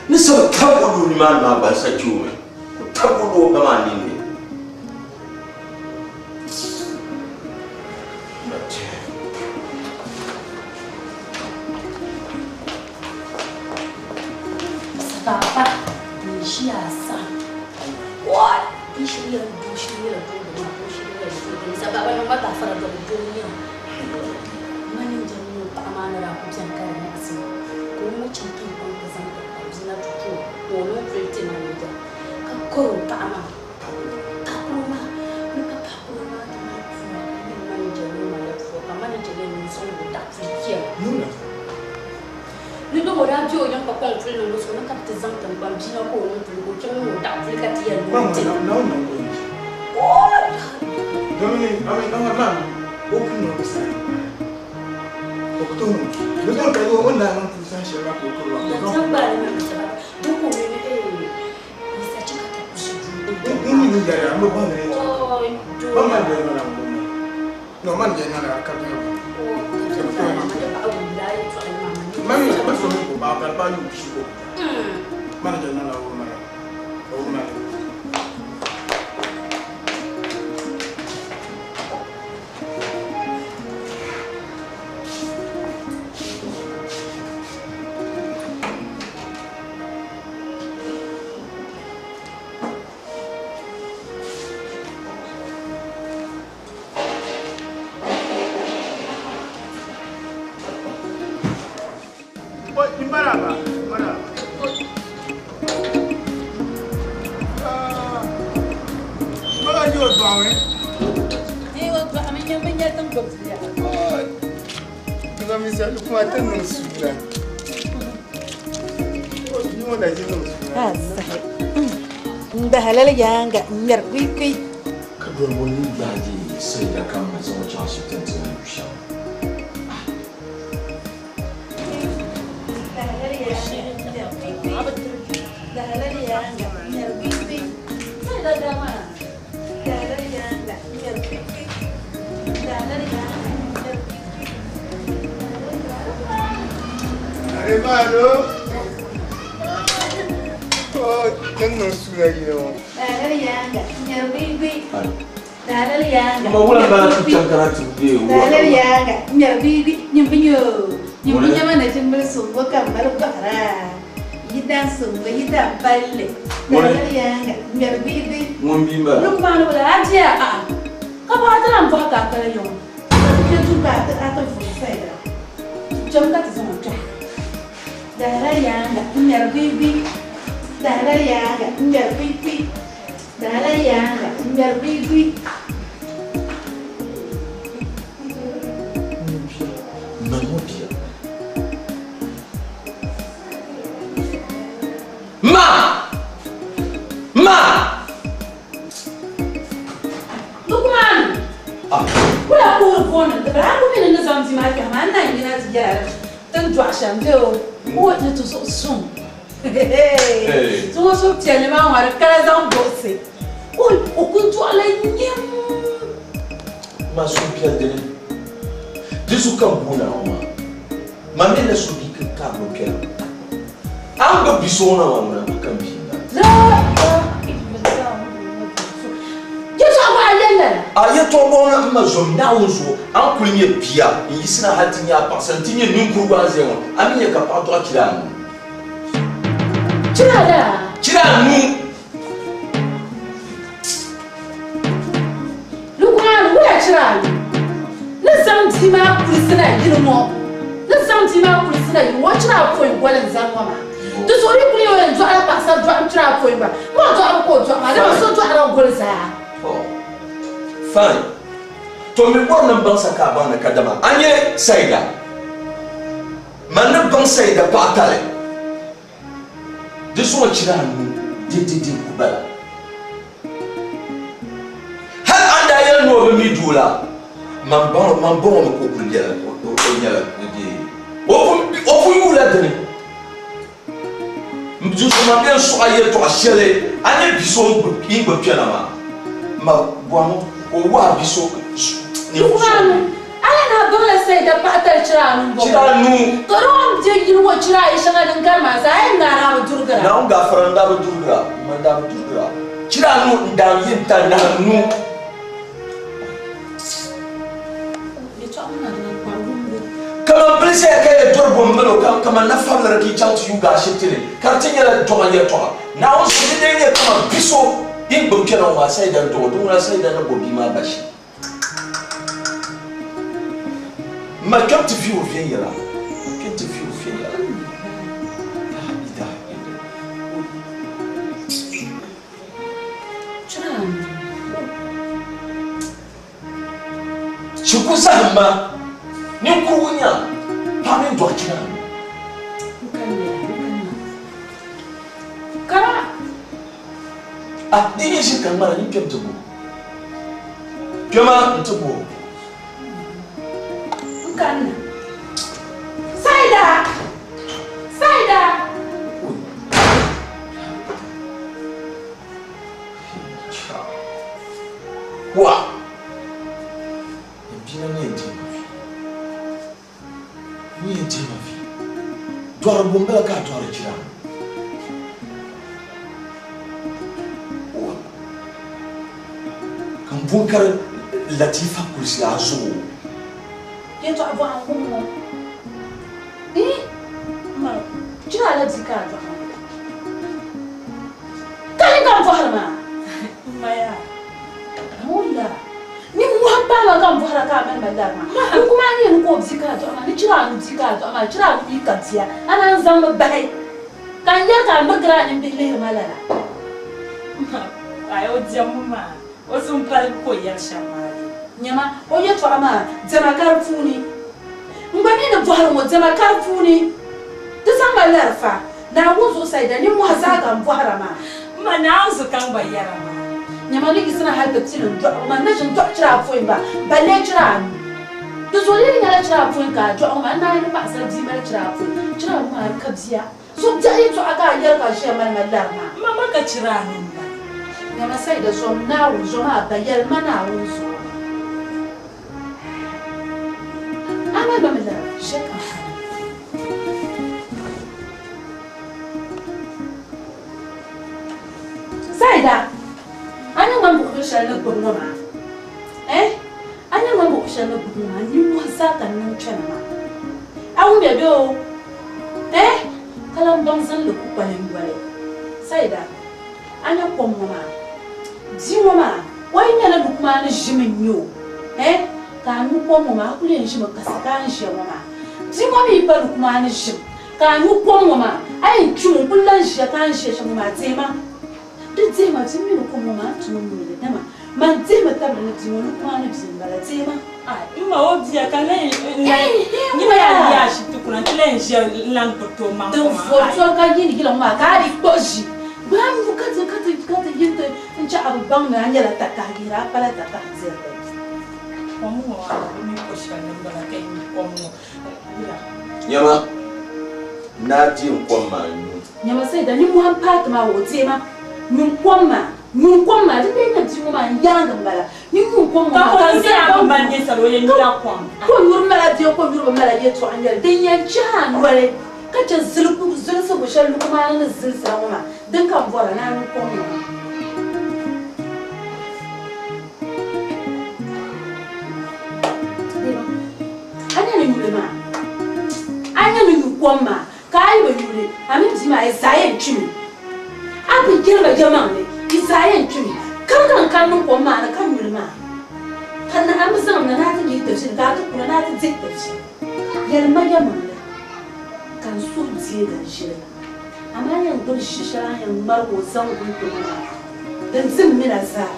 ni sabi tabi o luhi nimaani maa gba n sa kpe o mi. O tabi o luhi o ba maa ninni. Papa, n ʒiya saha. What? N shiri yɛli doo shiri yɛli doo doo maa doo shiri yɛli doo doo sa baba niŋ ma gaafara doo doo n nyɛ mani n jɛm ni o paɣa maa ni daa ku bɛni ka di muɣisi ma ka o ŋɔ chaŋ tiŋkpaŋ ti zaŋ ti kpa bia na ti ti o ka o niŋ puli ti manija ka kɔri o paɣa maa Paɣikuro maa ni ka paɣikuro maa ti mali pua ka nyɛ manija ni o malila pua ka manija nyɛ ŋun zaŋ o daɣu puli kpɛma ni dama o daa be o yiŋ ka kɔŋ puli niŋ o zuɣu ni ka bɛ ti zaŋ tiŋgbani bia na ka o niŋ puli ka o chaŋ niŋ o daɣu puli ka ti yɛli ni o ti N-dahalali yaaŋa n-ŋmɛri kuikui. Ka dolibu ni gbaagi sayida kam na zaŋ o chaŋ ashibiti nti lan yu shɛm. Ma wula m-bala ti chaŋ kana ti be Ŋun bia m-bala. Dahara yaaŋa n-ŋmɛri buyibui. Dahara yaaŋa n-ŋmɛri buyibui. Dahara yaaŋa n-ŋmɛri buyibui. Man ŋɔ bia. Ma! Ma! Lukman! Wula kuhiri gooni n-tibiri a ku mi ni ni zaŋ bia maa kpɛhi maa n na yina ti yɛla li. Ti ni dɔɣi shɛm bee o o ni ti zuɣu suŋ. Ti ŋɔ suhupiɛlli maa ŋɔ di kala zaŋ buɣisi o o kuli dɔɣila nyam. Ma suhupiɛlli dini di zuɣu ka m booni a ŋɔ maa. Ma mi ni so bia ka a gbubi kpɛla. A ni gbubi bi so ŋɔ na maa ŋuna a ka m bia m-bala. Yɛtɔɣa bɔ a yɛli lala? A yɛtɔɣa bɔ ŋɔ m ma zom Naawuni zuɣu a ni kuli nyɛ bia n-yiɣisina hal ti nyɛ a paɣisara nti nyɛ ninkurigu a ni zaya ŋɔ a mi nya ka paɣa dɔɣi chira anu. Chira laa? Chira anu. bia maa kulisi na yili ŋɔ, ni zaŋ bia maa kulisi na yili ŋɔ, o chira apɔin goli n-zani ŋɔ maa. Di zuɣu di kuli nyɛ o yɛn dɔɣila paɣisari dɔɣim chira apɔin gba. Ma o dɔɣibu ka o dɔɣi maa, dama so dɔɣirila goli zaa. Fine. To mi bɔri ni m baŋ sa ka a baŋ ni kadama a nyɛ Saida. Man ni baŋ Saida paɣa tali. Di zuɣu chira anu dididi n-ku bala. Hal a ni daa yɛli ni o bi mi doo la, man baŋ man baŋ o mi ka o kuli bela o nyɛla o pun o pun yuula dini. Dinzuɣu man bɛn sɔɣi yɛtɔɣ shɛli a ni bi so yi gbubi kpɛna maa, ma bɔhim ka o wahi bi so ninvuɣ so. A la na baŋla Saida paɣa tali chira anu m-bɔŋɔ. Chira anu. Ka di o ni je yili ŋɔ chira ayi shɛŋa din gari maa zaa, a yɛn ŋaari a bi durigira. Naawuni gaafara n daa bi durigira, m daa bi durigira. Chira anu n daa yi n-ta nahi anu. Yɛtɔɣa ŋɔ na di lan kpari wumbu. Kaman bili zaya ka yɛ dɔri bom mali o kaman nafabiliri ka yi chaŋ ti yuugi ashibiti ni ka di ti nyɛla dɔɣim yɛtɔɣa. Naawuni so di lee nyɛ kaman bi so yi ni gbubi kpɛna ŋɔ maa Saida n-dɔɣi o, di ŋuna Saida ni bo bia maa bashi. M ma kpɛm ti vi o viɛnyɛla, kpɛm ti vi o viɛnyɛla. Shikuru zahim ma, ninkurigu nya paɣa mini dɔɣi chira. Ah, di yi ʒiri ka ŋmara, nyin kpɛm ti bo. Kpɛma n-ti bo. N kanna. Saida! Saida! Wa! N bia na yɛn dihi ma vi. N yɛn dihi ma vi. Dɔɣiri bo m-bala ka a dɔɣiri jira. Ka m bo n-kari Latifa kulisi a zuɣu. Yɛtɔɣa bɔha n-kum ŋɔ. Ii! Ma, jira a la bia ka a dɔɣi ŋɔ. Ka ni ka m bɔhiri maa? Maya. Wula! Nimmohi m-paai ma ka m bɔhira ka a mali ma lari maa. N kum a ni yɛn ka o bia ka a dɔɣi maa, ni chira a ni bia ka a dɔɣi maa, chira a ni mi ka bia, a naan zaŋ mi bahi ka n yɛli ka a mirigiri a nimbihi lihiri ma lala. Aai, o diɛmbu maa, o zuɣu m-paligi ka o yɛri shɛm maa dee. Nyama, o yɛtɔɣa maa, diɛma ka di puuni. N gba mi ni bɔhiri ŋɔ, diɛma ka di puuni. Di zaŋ ma lari fa. Naawuni zuɣu Saida, nimmohi zaa ka m bɔhira maa. M ma, Naawuni zuɣu ka n gba yɛra maa. Nyama ni yiɣisina hal ti pili n dɔɣibu maa, n na ʒin dɔɣi chira apɔin ba, balle chira anu. Di zuɣu lee nyɛla chira apɔin ka a dɔɣi ŋɔ maa, n naai ni paɣisari bia mali chira apɔin. Chira anu maa di ka bia. So biɛɣu yɛtɔɣa ka a yɛri ka a ʒiya mali ma lari maa. M ma, ma ka chira anu m-bala. Nyama Saida, zom Naawuni, zom a ba, yɛli ma Naawuni zuɣu. A mali ma mi lari, ʒe ka n kana. Saida, a ni ŋmani buɣubili shɛli ni gbubi ŋɔ maa, eh, a ni ŋmani buɣubili shɛli ni gbubi ŋɔ maa, nimmohi zaa ka n niŋ kpɛna maa. A wumya bee o? Eh, ka lan baŋ zinli ku kpalim yoli. Saida, a nya kom ŋɔ maa, bia ŋɔ maa, o yi nyɛla lukumaani ʒimi n-nyɛ o, eh, ka a nyu kom ŋɔ maa, a kuli yɛn ʒimi kasi ka a ni ʒiya ŋɔ maa. Bia ŋɔ mi yi pa lukumaani ʒim, Ka a nyu kom ŋɔ maa, a yɛn kpimi n-kuli lan ʒiya ka a ni ʒiya shɛm ŋɔ maa, deema. Di deema, bia mini kom ŋɔ maa, a ni tooi nyu li, dama man dihimi tabili ni bia ŋɔ lukumaani bia m-bala, deema. Ai, m ma o bia ka n lan nyini a yi ashibiti kuna nti lan ʒiya n-lan gburiti o maŋ Din ŋɔ maa, vori ai. toli ka yiini yila ŋɔ maa ka a di kpuɣi ʒi. Gbaai nyu ka ti, ka ti, ka ti yi nti n-chaɣ a bi baŋ ni a nyɛla takahi yihira, a pala takahi dirili. Kom ŋɔ maa, bɛ mi ko shɛli ni m-bala ka yi nyu kom ŋɔ. Nyama, naa di n kom maa nyu. Nyama Saida, nimmohi m-paai ti maa o deema, nyun kom maa, nyun kom maa, di lee nya bia ŋɔ maa n-yaangi m-bala, ni nyun kom ŋɔ maa ka n zaya Ka o nyuri la kom. Ko nyuri mala bee ko nyuri bi mala yɛltɔɣa n-nyɛli din yɛn chahi a noli ka che zilisigu shɛli lukumaani ni zilisira ŋɔ maa, din ka m bɔra ni a nyu kom ŋɔ maa. A nya ni nyuli maa, a nya ni nyu kom maa, ka a yi bi nyu li, a mini bia maa yi zaa yɛn kpimi. A bi yɛli ba yɛlimaŋli, yi zaa yɛn kpimi. Kari ka n kani niŋ kom maa ni ka nyu li maa. Ka na a mi zaŋ na ni a ti yihi ti ʒini, ka a ti kuna ni a ti dihi ti ʒini. Yɛlima yɛlimaŋli, ka n suhu deegi n ʒili la. Amaa a yɛn gbubi ʒi shɛli a ni yɛn ŋmarig o zaŋ guli ti ma maa, din dim mi la zaa.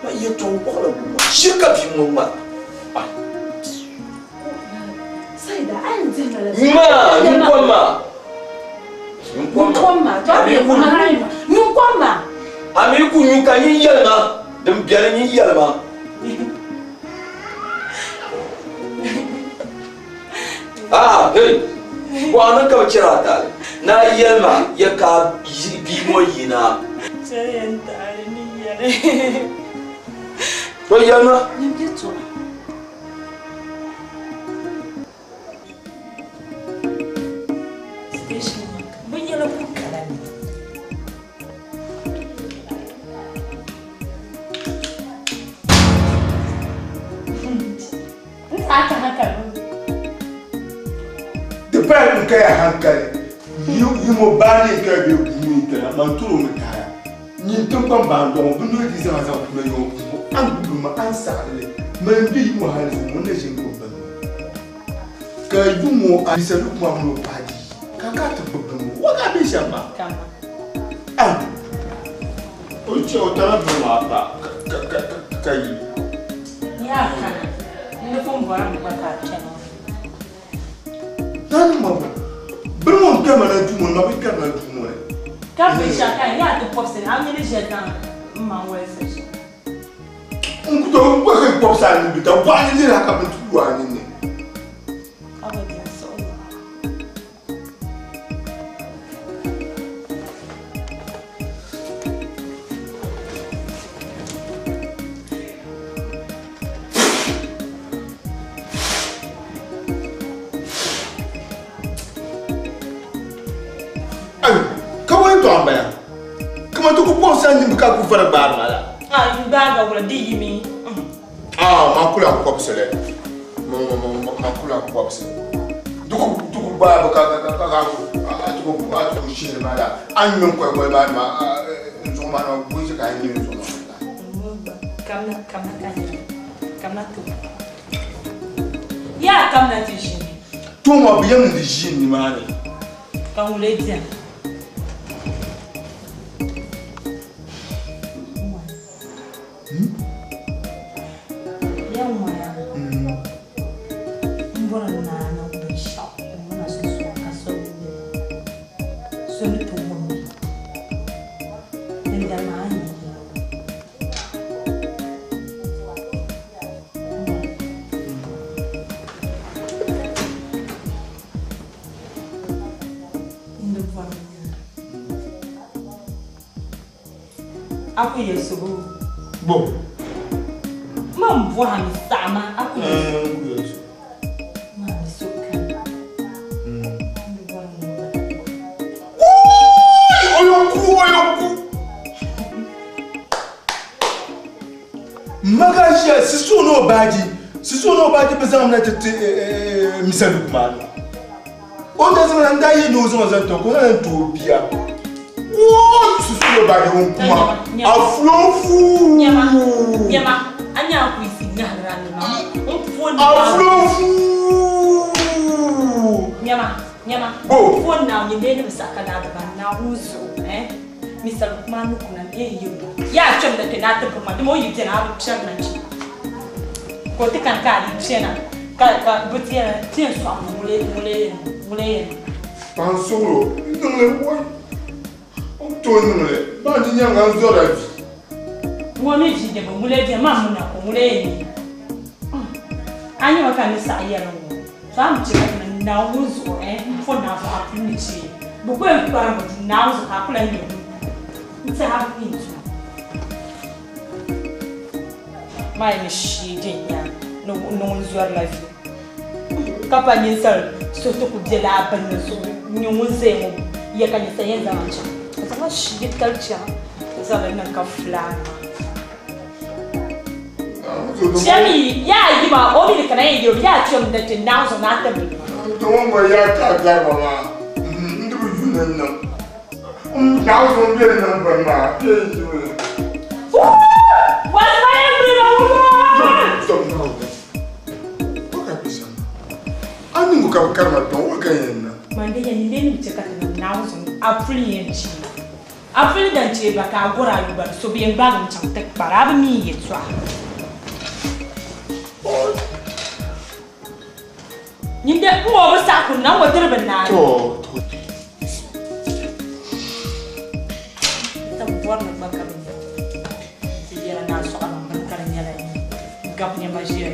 Ma yɛtɔɣ wɔɣila ŋɔ maa, shiri ka bia ŋɔ ŋmara. Saida, a yɛn dihi ma la Maa, nyuŋkom maa. Nyuŋkom maa, to a mi ku nyuŋkom maa. A mi ku nyu ka nyin yɛli ma, din beni nyin yɛli ma. Ah, hey, bɔɣu ni ka bɛ chɛri a taali. Ni a yɛli ma ya ka a bia ŋɔ yina. Chɛliya n taali ni yɛli. To yɛli ma. Nyin yɛtɔɣa. Station bɛ yɛla ku kala ni. Di paya n kaya hankali yimo baani n kaya bɛ guumi n kaya man turo mi taaya nyin tiŋkpaŋ baan dɔŋɔ bi noli di zaŋ zaŋ kuna yɔŋ kuŋɔ an gbubi ma an saɣiri li man bɛ yimo hali zuŋɔ ŋun na ʒi n gbubi bini ka yimo a bisa lukuma mini o paɣa di ka ka ti gbubi bini ŋɔ wa ka bɛ shɛm maa an o chɛ o tana bini maa pa ka yi. Yaa kana, n ni pun bɔri mi gba ka a kpɛma. Naani ma bɔ, bini ŋɔ n kpɛrima na duu ŋɔ ni, ma bi kpɛrina duu ŋɔ ni. Ka binshɛɣu ka yaa ti pɔbisi ni a mi ni ʒiya zaŋ m maŋ wolisi shɛm. N ku tooi gbahi pɔbisi a nini bita, bɔɣu ni lihiri a ka bini ti lu a nini ni. Ka bi di n suhu. Ka bɔ yɛtɔɣa m-bala? Kaman ti ku pɔbisi a nini ka a ku vari gbaari ma la. A gbaagi a wula di yimi. Ah, ma kula kɔbisi li. Ma kula kɔbisi. Di ku gbaai bi ka ka ka ka a ti ku a ti ku shihiri ma la. A ni ŋmɛ n koli koli maa nima n zuɣu maa nima buɣisi ka a ŋmɛ n zuɣu maa la. Kamina kamina ka nyɛ kamina ti yaa kamina ti ʒini. To ŋɔ bi yɛn niŋdi ʒiini nimaani. Ka ŋun lee beni. A ku yɛlisibu. Bo. Man bɔhimi saɣima a ku yɛlisibu. N ku yɛlisibu. Maa ni so kani. Oyoku oyoku. Maga ʒiya siso ni o baaji siso ni o baaji bi zaŋ na ti ti Misa Lukman. O ni daa zaŋ na n daa yɛn ni o zaŋ zaŋ ti o ka o zaŋ na ti o bia. Woo susulo baaji ŋun kuma a fulo fuu. Nyama nyama a nya a kuyisi nyahirila ni ma n pon A fulo fuu. Nyama nyama Bo. n pon na nyɛ lee ni bi saɣa ka naa diba Naawuni zuɣu eh Mr. Lukman ni kuna n yɛn yi o yaa kpɛm na kpɛ ni a ti biri ma dama o yi bɛni a bi kpɛri na kpɛ ka o ti kani ka a di kpɛna ka ka bi ti yɛn ti yɛn sɔɣi mi ŋuli ŋuli yɛn ŋuli yɛn. Paɣa suɣulo n niŋli wai o ku tooi niŋli maa di nyaaŋa n zɔrila vi. Ŋɔ mi vi dɛbɔ ŋuli yɛn maa mi na ko ŋuli yɛn nyɛ a nyɛ ma ka ni saɣi yɛli ŋɔ to a mi chɛ ka ti niŋ Naawuni zuɣu eh n po Naawuni zuɣu a puli ni chɛ bi ku yɛn kparim bi duu Naawuni zuɣu ka a ku lahi nyɛ ŋun n tɛha bi yɛn tuma. Maa yi ni shee din nya ni ŋun zɔrila vi ka pa ninsal so ti ku be laa bini ni zuɣu n-nyɛ ŋun zaya ŋɔ ya ka ninsal yɛn zaŋ a chaŋ. A zaŋla shee tali chaŋ n-zaŋ li niŋ ka fulaan maa. Chɛmi yaa yi maa o mi ni kana yɛn yɛli o yaa chɛmi na kpe Naawuni zuɣu ni a ti bini maa. N ŋɔ ŋɔ yaa ka a gari ma maa n di bi yu ni n niŋ. N Naawuni zuɣu m be ni niŋ bini maa bee n yu ni. A niŋ ka bi karima kpɛŋ o ka yɛn niŋ. Man di yɛn ni nim chɛ ka ti niŋ Naawuni zuŋ a puli yɛn chɛ a puli dan chɛ ba ka a gɔri a yu gba di so bi yɛn gbaagi mi chaŋ ti kpari a bi mi n yɛltɔɣa. Nyin de n ŋɔ bi saɣi kuli na n ŋɔ diri bi naai. To to. Ti bɔri ni gba ka bi nya ti yɛra ni a sɔɣi niŋ bini ka di nyɛla gabi nɛma ʒiya.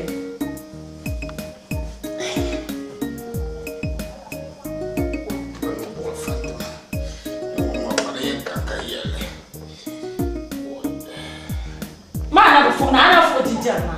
Maa na bi fuɣi na, a na fuɣi jinjɛri maa.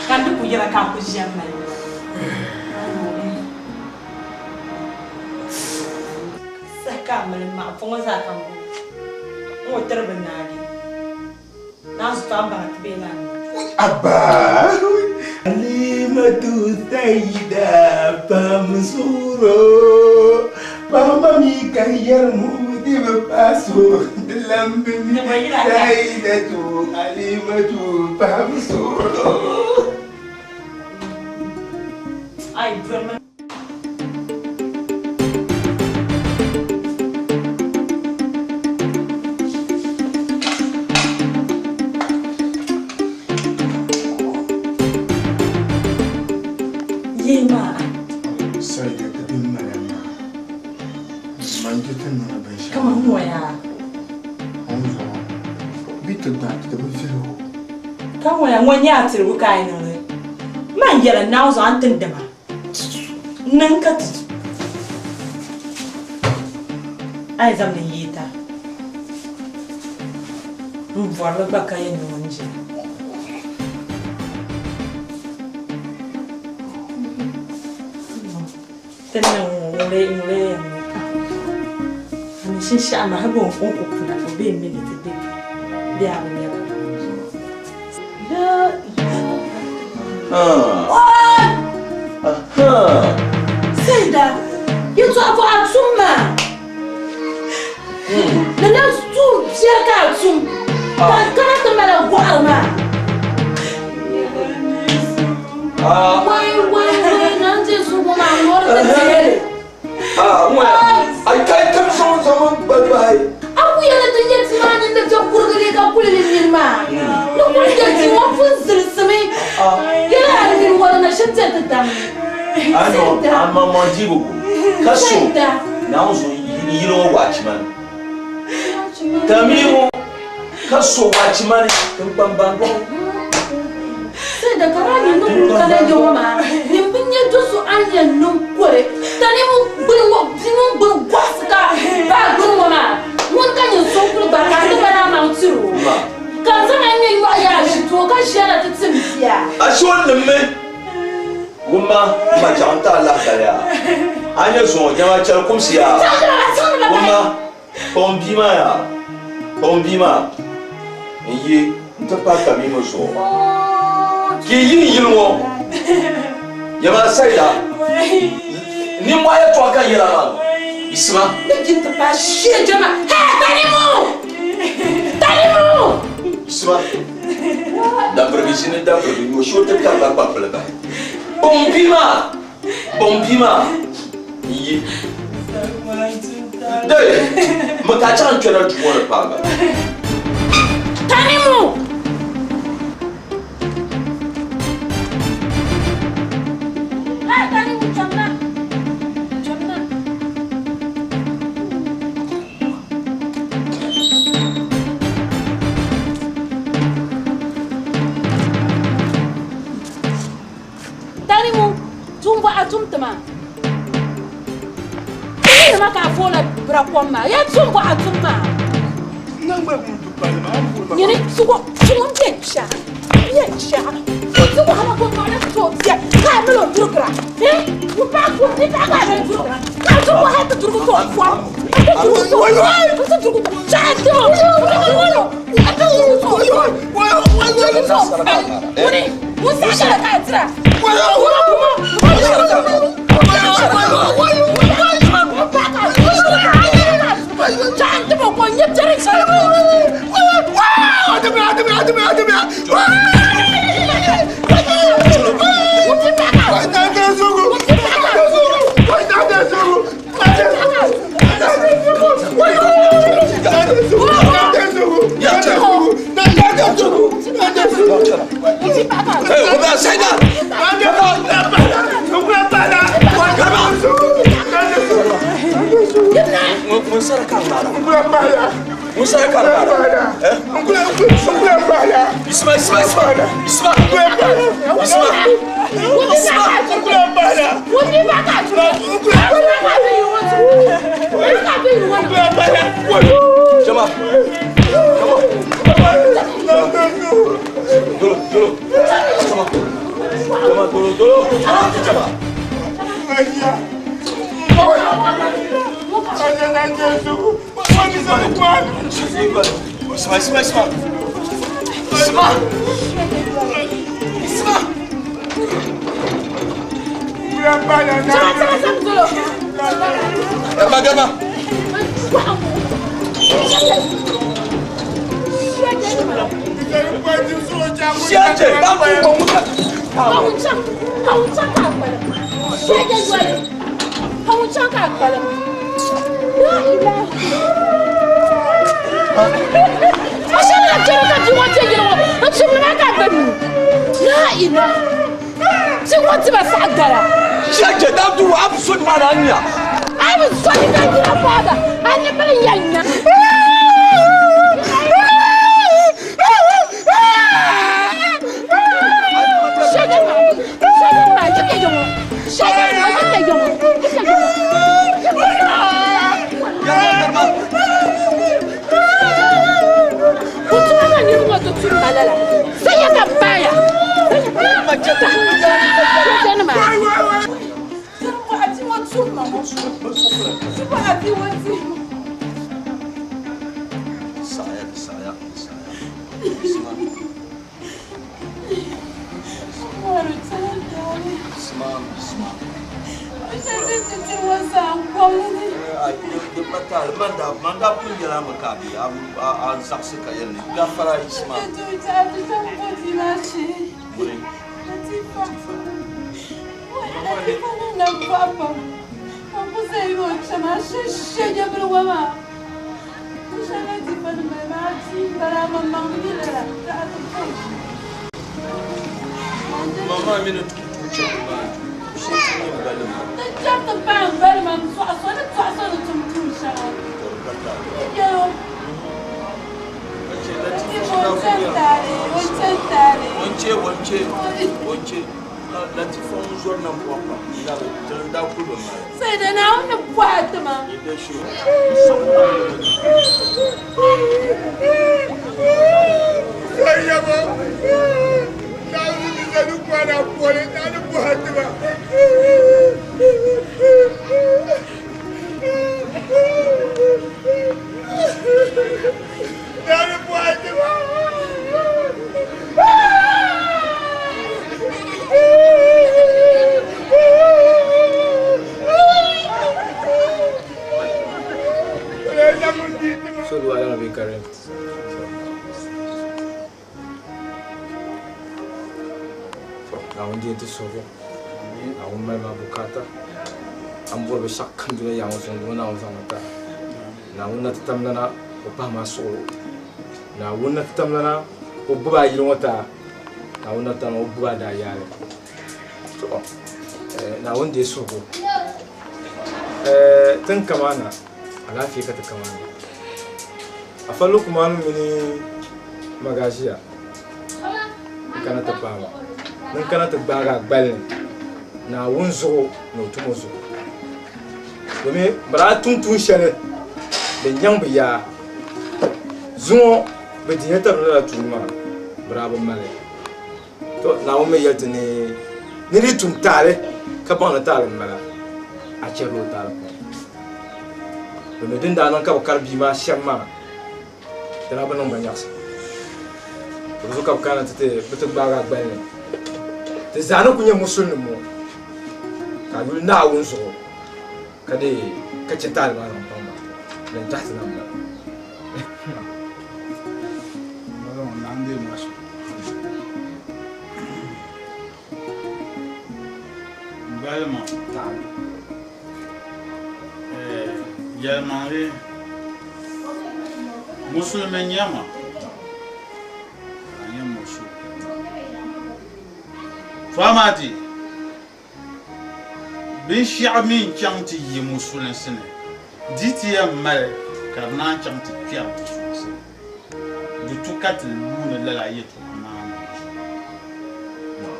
Ka n di ku yɛra ka a ku ʒiɛm ma. Saha ka a mali maɣa ŋɔ zaa ka n bo n ŋɔ tiri bi naagi naanzu to a baŋ ti bee maa ni. Abba Halimatu Saida pam suuro Paɣaba mi ka yɛri mu di bi paso di lambi mi Saidatu Halimatu pam suuro. Ai doli ma. Yee maa. Saida ti bi mali maa. Man je ti niŋ binshɛɣu. Kaman ŋɔya. O ni zuɣu bi ti gbaai ti bi viɛli o. Ka ŋɔya ŋɔ nyɛ a tirigu ka a yi niŋli. Man yɛla Naawuni zuɣu a ni ti n dima. Niŋ ka ti a yi zaŋ li yeeta n bɔrili gba ka yɛn niŋ n jira. Ti niŋ ŋun lee yɛn niŋ a ni shinshɛɣu maa hali o ku puna o bee mi ni ti be bee a bi nya ba. Saida, yɛtɔɣa bɔ a tum maa. Lala tuun biɛri ka a tum ka n kana ti mali gɔɣiri maa. Wai wai wai na n ti zuɣu maa ŋɔri ti deeli. Ai kai tim zaŋ zaŋ bahi. A ku yɛli ti nyɛ ti maa nini ti kurigili ka kuli ni nini maa. Ni kuli nyɛ ti ŋɔ pun zilisimi. Yɛli a nini wɔri na shini ti ti dam. Ano ama mɔ dibu ka so Naawuni zuɣu yili ŋɔ waachimani. Tamimu ka so waachimani tiŋkpanbandɔɣu. Saida ka daa nyɛ niŋ kana yɛ ŋɔ maa nyin bi nyɛ do so a ni yɛn niŋ kore tanimu gbuni ŋɔ bia ŋun gbuni gɔɣisi ka baa gbuni ŋɔ maa ŋun ka nyin so kuli gba ka a ti mali a maŋ tiri o ka n zaŋ a ŋmɛ nyɔɣu yaa ʒi ti o ka ʒiya na ti tim bia. A so nimmi wumma ma chaɣ n ti a lahibali yaa a nyɛ zuŋɔ jama chɛli kumsi yaa wumma kpaŋ bia maa yaa kpaŋ bia maa n yi n ti pahi tamiimi zuɣu ka yi yi n yili ŋɔ yɛma Saida nimmɔhi yɛltɔɣa ka n yɛla maa yisima. Ni jin ti pahi shee jama hee tanimu tanimu. Yisima dabirigi ʒini dabirigi nyo shee o ti karila kpakpili bahi kpaŋ bia maa kpaŋ bia maa n yi dee mi ka a chaŋ n kpɛna duu ŋɔ ni paagi. Tanimu. Hey, Tanimu, chamna. Chamna. Tanimu, tum bɔ a tum tima. Nima ka a foola bira kom maa. Ya tum bɔ a tum maa. Nyini sugo sugo n bɛ cha bɛ cha ti wahala ko maa na to bɛ ka a mali o durukira eh o ba ko ni ba ka a mali durukira ka a ti wahala ti duruku to fɔ a ti duruku to a ti duruku to cha a ti o a ti duruku to a ti duruku to wani. Tin kamana alaafee ka ti kamana afa Lukumanu mini Magaʒiya n kana ti paai ba din kana ti gbaagi a gbali ni Naawuni zuɣu ni o tumo zuɣu domin bɛ daa tum tuun shɛli din nyaŋ bɛ yaa zuŋɔ bɛ dinya tabili lala tuuni maa bɛ daa bi mali to Naawuni mi yɛli ti ni ni di tum taali ka baŋ ni taali m-bala a chɛrila o taali pɔi domin din daa niŋ ka bɛ kari bia maa shɛm maa di daa bi niŋ ba nyaɣisim di zuɣu ka bɛ kana ti bɛ ti gbaagi a gbali ni. Ti zaa ni ku nyɛ musulinim ŋɔ, ka a yuli Naawuni zuɣu ka dee ka chɛ taali maa zaŋ paŋ ba, din tahi ti na m-bala. Balima, yɛlimaŋli musulimi nyɛma ka nyɛ musu to amaa di binshɛɣu mi n-chaŋ ti yi musulinsi ni di ti yɛn mali ka di naan chaŋ ti kpɛri musulinsi ni. Di tu ka ti yuuni lala yɛtɔɣa maa ni zuɣu.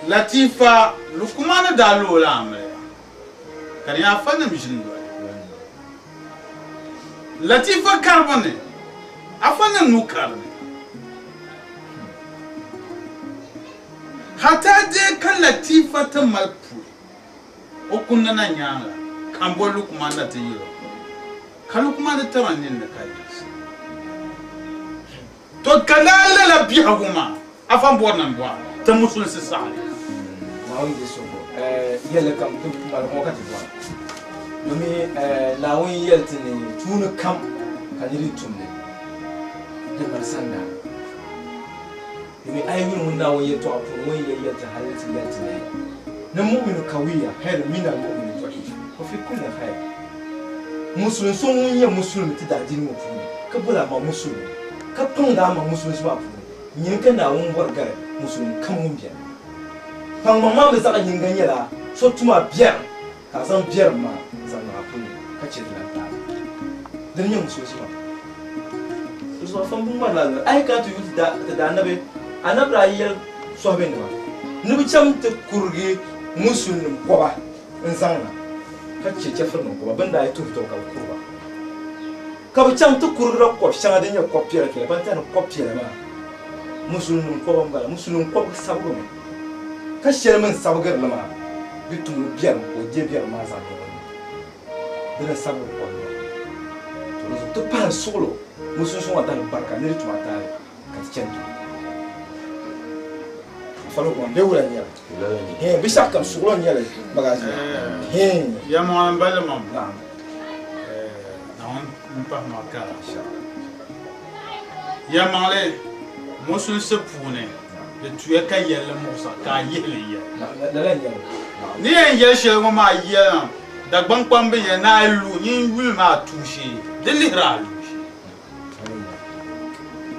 Latifa Lukumani daa lo o la amiliya ka di nyɛ afanim ʒini doli. Latifa karibu ni afanim nuu kari ni. Hataa dee ka Latifa ti mali puli o kunna na nyaaŋa ka m bo Lukumani na ti yɛl o. Ka Lukumani tiri n ninni ka yiɣisi. To ka daa lala biɛhigu maa, afa m-bɔri ni m bɔhi ti musulinsi saɣiri ya. Naawuni di so yɛlli kam ti mali ŋɔ ka ti bɔra. Domi Naawuni yɛli ti ni tuuni kam ka nir yi tum li, di mali sandaani. Domi a yi yuli ŋun Naawuni yɛtɔɣa puuni ŋun yɛli yɛli ti hali ni ti yɛli ti ni ni mu'minu kawiya khairun minal mu'mini da'if wa fi kulli khair. Musulin so ŋun nyɛ musulimi ti daadiini ŋɔ puuni ka boli a maŋ musulimi ka paŋdi a maŋ musulinsi maa puuni, nyini ka Naawuni bɔri gari musulimi kam ŋun beni. Paŋmaŋ maa mi zaɣ yinga nyɛla so tum a biɛrim ka a zaŋ biɛrim maa zaŋ niŋ a puli ni ka chɛ di lan taali. Dini n-nyɛ musulinsi maa. Di zuɣu afa m-bi ŋmarila alɔri. A yi kana ti yuli ti daanabi, anabi daa yɛli sɔhibenima ni bɛ cham ti kurigi musulinim kɔba n-zaŋ na ka chɛ chɛfirinim kɔba bɛ ni daa yi tuhi tɔbu ka bɛ kuri ba. Ka bɛ chaŋ ti kurigila kɔb shɛŋa din nyɛ kɔb piɛlapiɛla, ban tɛhi ni kɔb piɛla maa musulinim kɔba m-bala. Musulinim kɔbiga sabigimi ka shɛli mi n-sabigiri li maa bɛ tumdi biɛrim ka o je biɛrim maa zaŋ niŋ o ni. Dina n-sabigiri kɔb maa. To di zuɣu ti pahi suɣilo musulinsi ŋɔ dahim barika ni di tuma taali ka ti chani duu. Afa Lukman, bee wula n-nyɛ li? Heen, binshɛɣu kam suɣilo n-nyɛ li magazi. Heen. Yɛlimaŋli m-bala maa. Naam. Naawuni m-pahi ma kara. Yɛlimaŋli, musulinsi puuni di tuya ka yɛlli muɣisa ka a yihi li yɛli. Lala n-nyɛ li. Ni yɛn yɛli shɛli ŋɔ maa yɛlima, Dagbaŋ kpamba yɛli ni a yi lu nyin yuli maa tuushee, di lihiri a luɣ shee.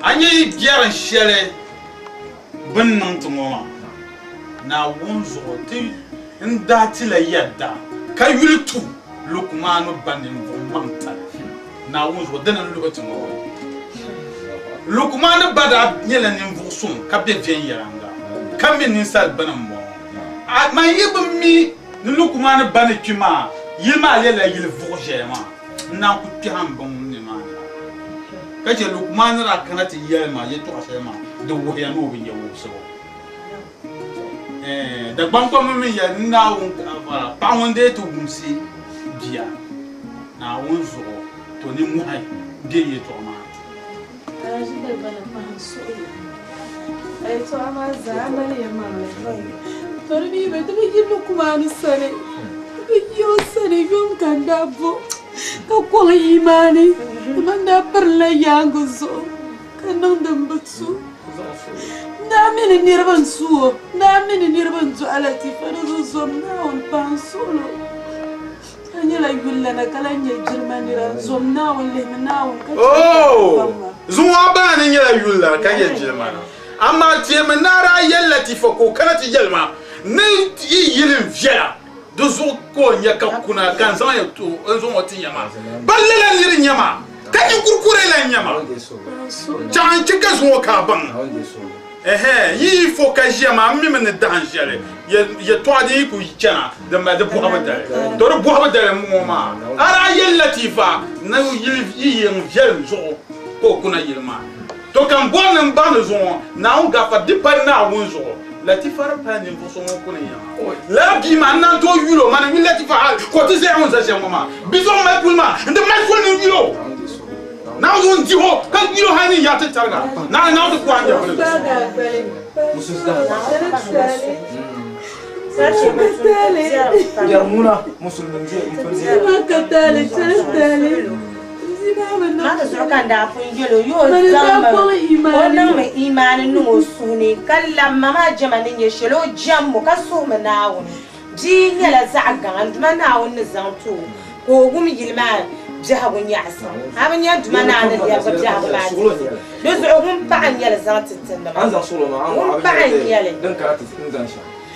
A nya yi biɛrim shɛli bɛ ni niŋ ti ŋɔ maa, Naawuni zuɣu ti n-daa ti la yɛda ka yuli tu Lukumanu ba ninvuɣ maŋtali. Naawuni zuɣu dina n-luhi ti ŋɔ maa. Lukumanu ba daa nyɛla ninvuɣ suŋ ka be viɛnyɛliŋga, ka mi ninsal bini m-bɔŋɔ. Man yi bi mi ni Lukumanu ba ni kpi maa, yili maa lɛbila yili vuɣ ʒɛya maa. N naan ku kpɛhi m biŋ nimaani ka chɛ Lukumanu ni daa kana ti yɛli ma yɛtɔɣ shɛli maa, di wuhiya ni o bi nya wubisibu. Dagbaŋkpamba mi yɛli ni Naawuni paɣa ŋun dee ti wumsi bia Naawuni zuɣu to nimmohi be yɛtɔɣa maa ni. Ka kɔŋ yimaani, man daa pirila yaaŋgi zuɣu ka niŋ din bi tu. N daa mi ni niriba n-su o, n daa mi ni niriba n-dɔɣi Latifa di zuɣu zom Naawuni paɣa n-suɣil o. A nyɛla yulilana ka lahi nyɛ jilima nira, zom Naawuni, lihimi Naawuni ka chɛ ka o baŋ ma. Zuŋɔ a baŋ ni n nyɛla yulilana ka nyɛ jilima nira, amaa teemi ni a daa yɛli Latifa ka o kana ti yɛli ma ni yi yili n-viɛla. Di zuɣu ka o nya ka kuna ka n zaŋ ya ti o, n zaŋ o ti ya maa. Ba lala nir n-nyɛ maa, ka ninkurikuri lan n-nyɛ maa. Chaŋ n-chɛ ka zuŋɔ ka a baŋ. Ɛhɛɛ, yi yi fo ka ʒiya maa, m mi mi ni dahin shɛli yɛtɔɣa din yi ku chana, di mali di bɔhibu dali. Tɔ di bɔhibu dali m-bɔŋɔ maa. A daa yɛli Latifa ni yi yiŋ viɛlim zuɣu ka o kuna yili maa. To ka m bɔri ni m baŋ ni zuŋɔ Naawuni gaafara di pa Naawuni zuɣu. Latifa di pala ninvuɣ so ŋun kuni ya maa. Lala bia maa n naan tooi yul o, mani n yuli Latifa hal ka o ti zaya ŋun za shɛm ŋɔ maa. Bi zuɣu mali puli maa, n di mali soli ni n yul o. Naawuni zuɣu n dih o ka yul o hal ni n yaɣi ti tariga. Naawuni ti ku a n nyɛvili. Musulunsi daa Yɛri ŋuna musulimi n pun deei. Maa ti zuɣu ka n daa pun yɛl o, yi o zaŋmi o niŋmi imaani niŋ o suhu ni, ka labi ma maa jɛma ni nyɛ shɛli o jɛmbu, ka suhimi Naawuni. Bia nyɛla zaɣ gaŋa n Duuma Naawuni ni zaŋ ti o, ka o wum yili maa biɛhigu nyaɣisim. A bi nya n Duuma Naawuni ni lɛbigi biɛhigu maa ti ti. Di zuɣu ŋun paɣa n-nyɛ li zaŋ ti tinima. Ŋun paɣa n-nyɛ li.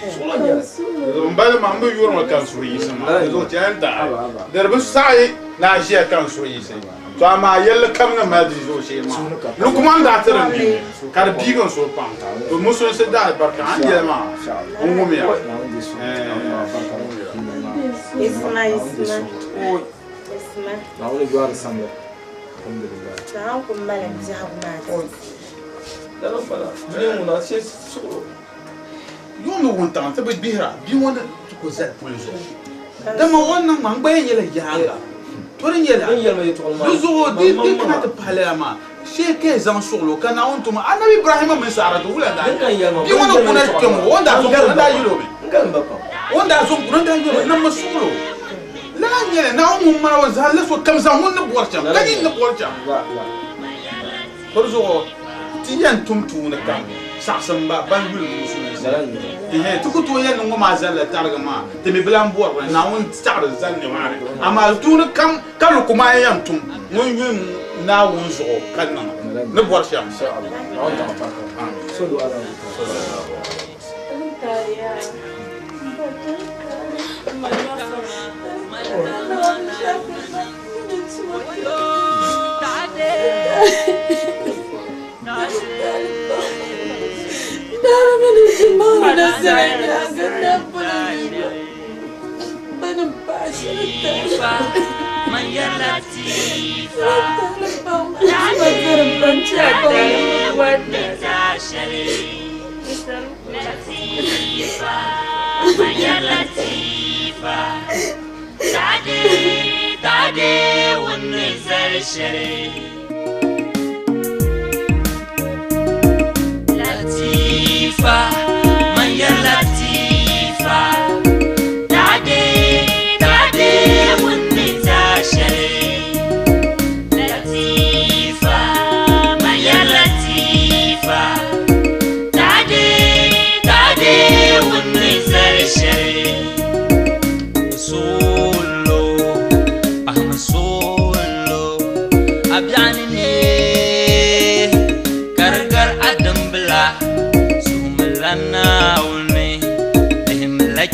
M bali maa, m bi yuri mi ka n suhu yiɣisi maa. Di zuɣu chɛ n taɣi. Di di bi saɣi ni a ʒiya ka n suhu yiɣisi. To amaa yɛlli kam ni mali di zuɣu shee maa, Lukman daa ti di n bia ka di biigi n suhu pam. To musulinsi daalibarika a ni yɛli maa n wumya. Isma, Isma, Isma. Naawuni yɔri samli. Alhamdulillah. Naawuni ku mali biɛhigu maa ti. Lala m-bala. Dunia ŋuna shee suɣulo. Yuuni wuntaŋ ti bi gbihira bia ŋɔ ni ti ku zali puli zuɣu. Dama o ni niŋ maa n gba yɛn nyɛla yaaŋa. To di nyɛla di zuɣu di kana ti pahi lala maa shee ka yi zaŋ suɣili o ka Naawuni tum Anabi Ibrahima mini Saaratu wula n daa nyɛ bia ŋɔ ni kuna kpe ŋɔ o ni daa zo n-kuni n daa yɛl o mi o ni daa zo n-kuni n daa yɛl o niŋmi suɣili o lala n nyɛli Naawuni ŋun mali o zalila so kam zaŋ ŋun ni bɔri shɛm ka nyin ni bɔri shɛm. To di zuɣu ti yɛn tum tuuni kam saɣisim ba ban yuli musulinsi. Ɛhɛn, ti ku tooi yɛli ni ŋɔ maa zalila tarigi maa, ti mi bi lan bɔri ba ni Naawuni taɣiri zali nimaani. Amaa tuuni kam ka Lukumaan yɛn tum ŋun yuli Naawuni zuɣu ka niŋ ni bɔri shɛm. Latifa, manya Latifa, Daddy, daddy, wunni zashari. Latifa, manya Latifa, Daddy, daddy, wunni zashari. Solo, I'm a solo. Abiani ne, gargar adambla, sumlana ulne, lehimla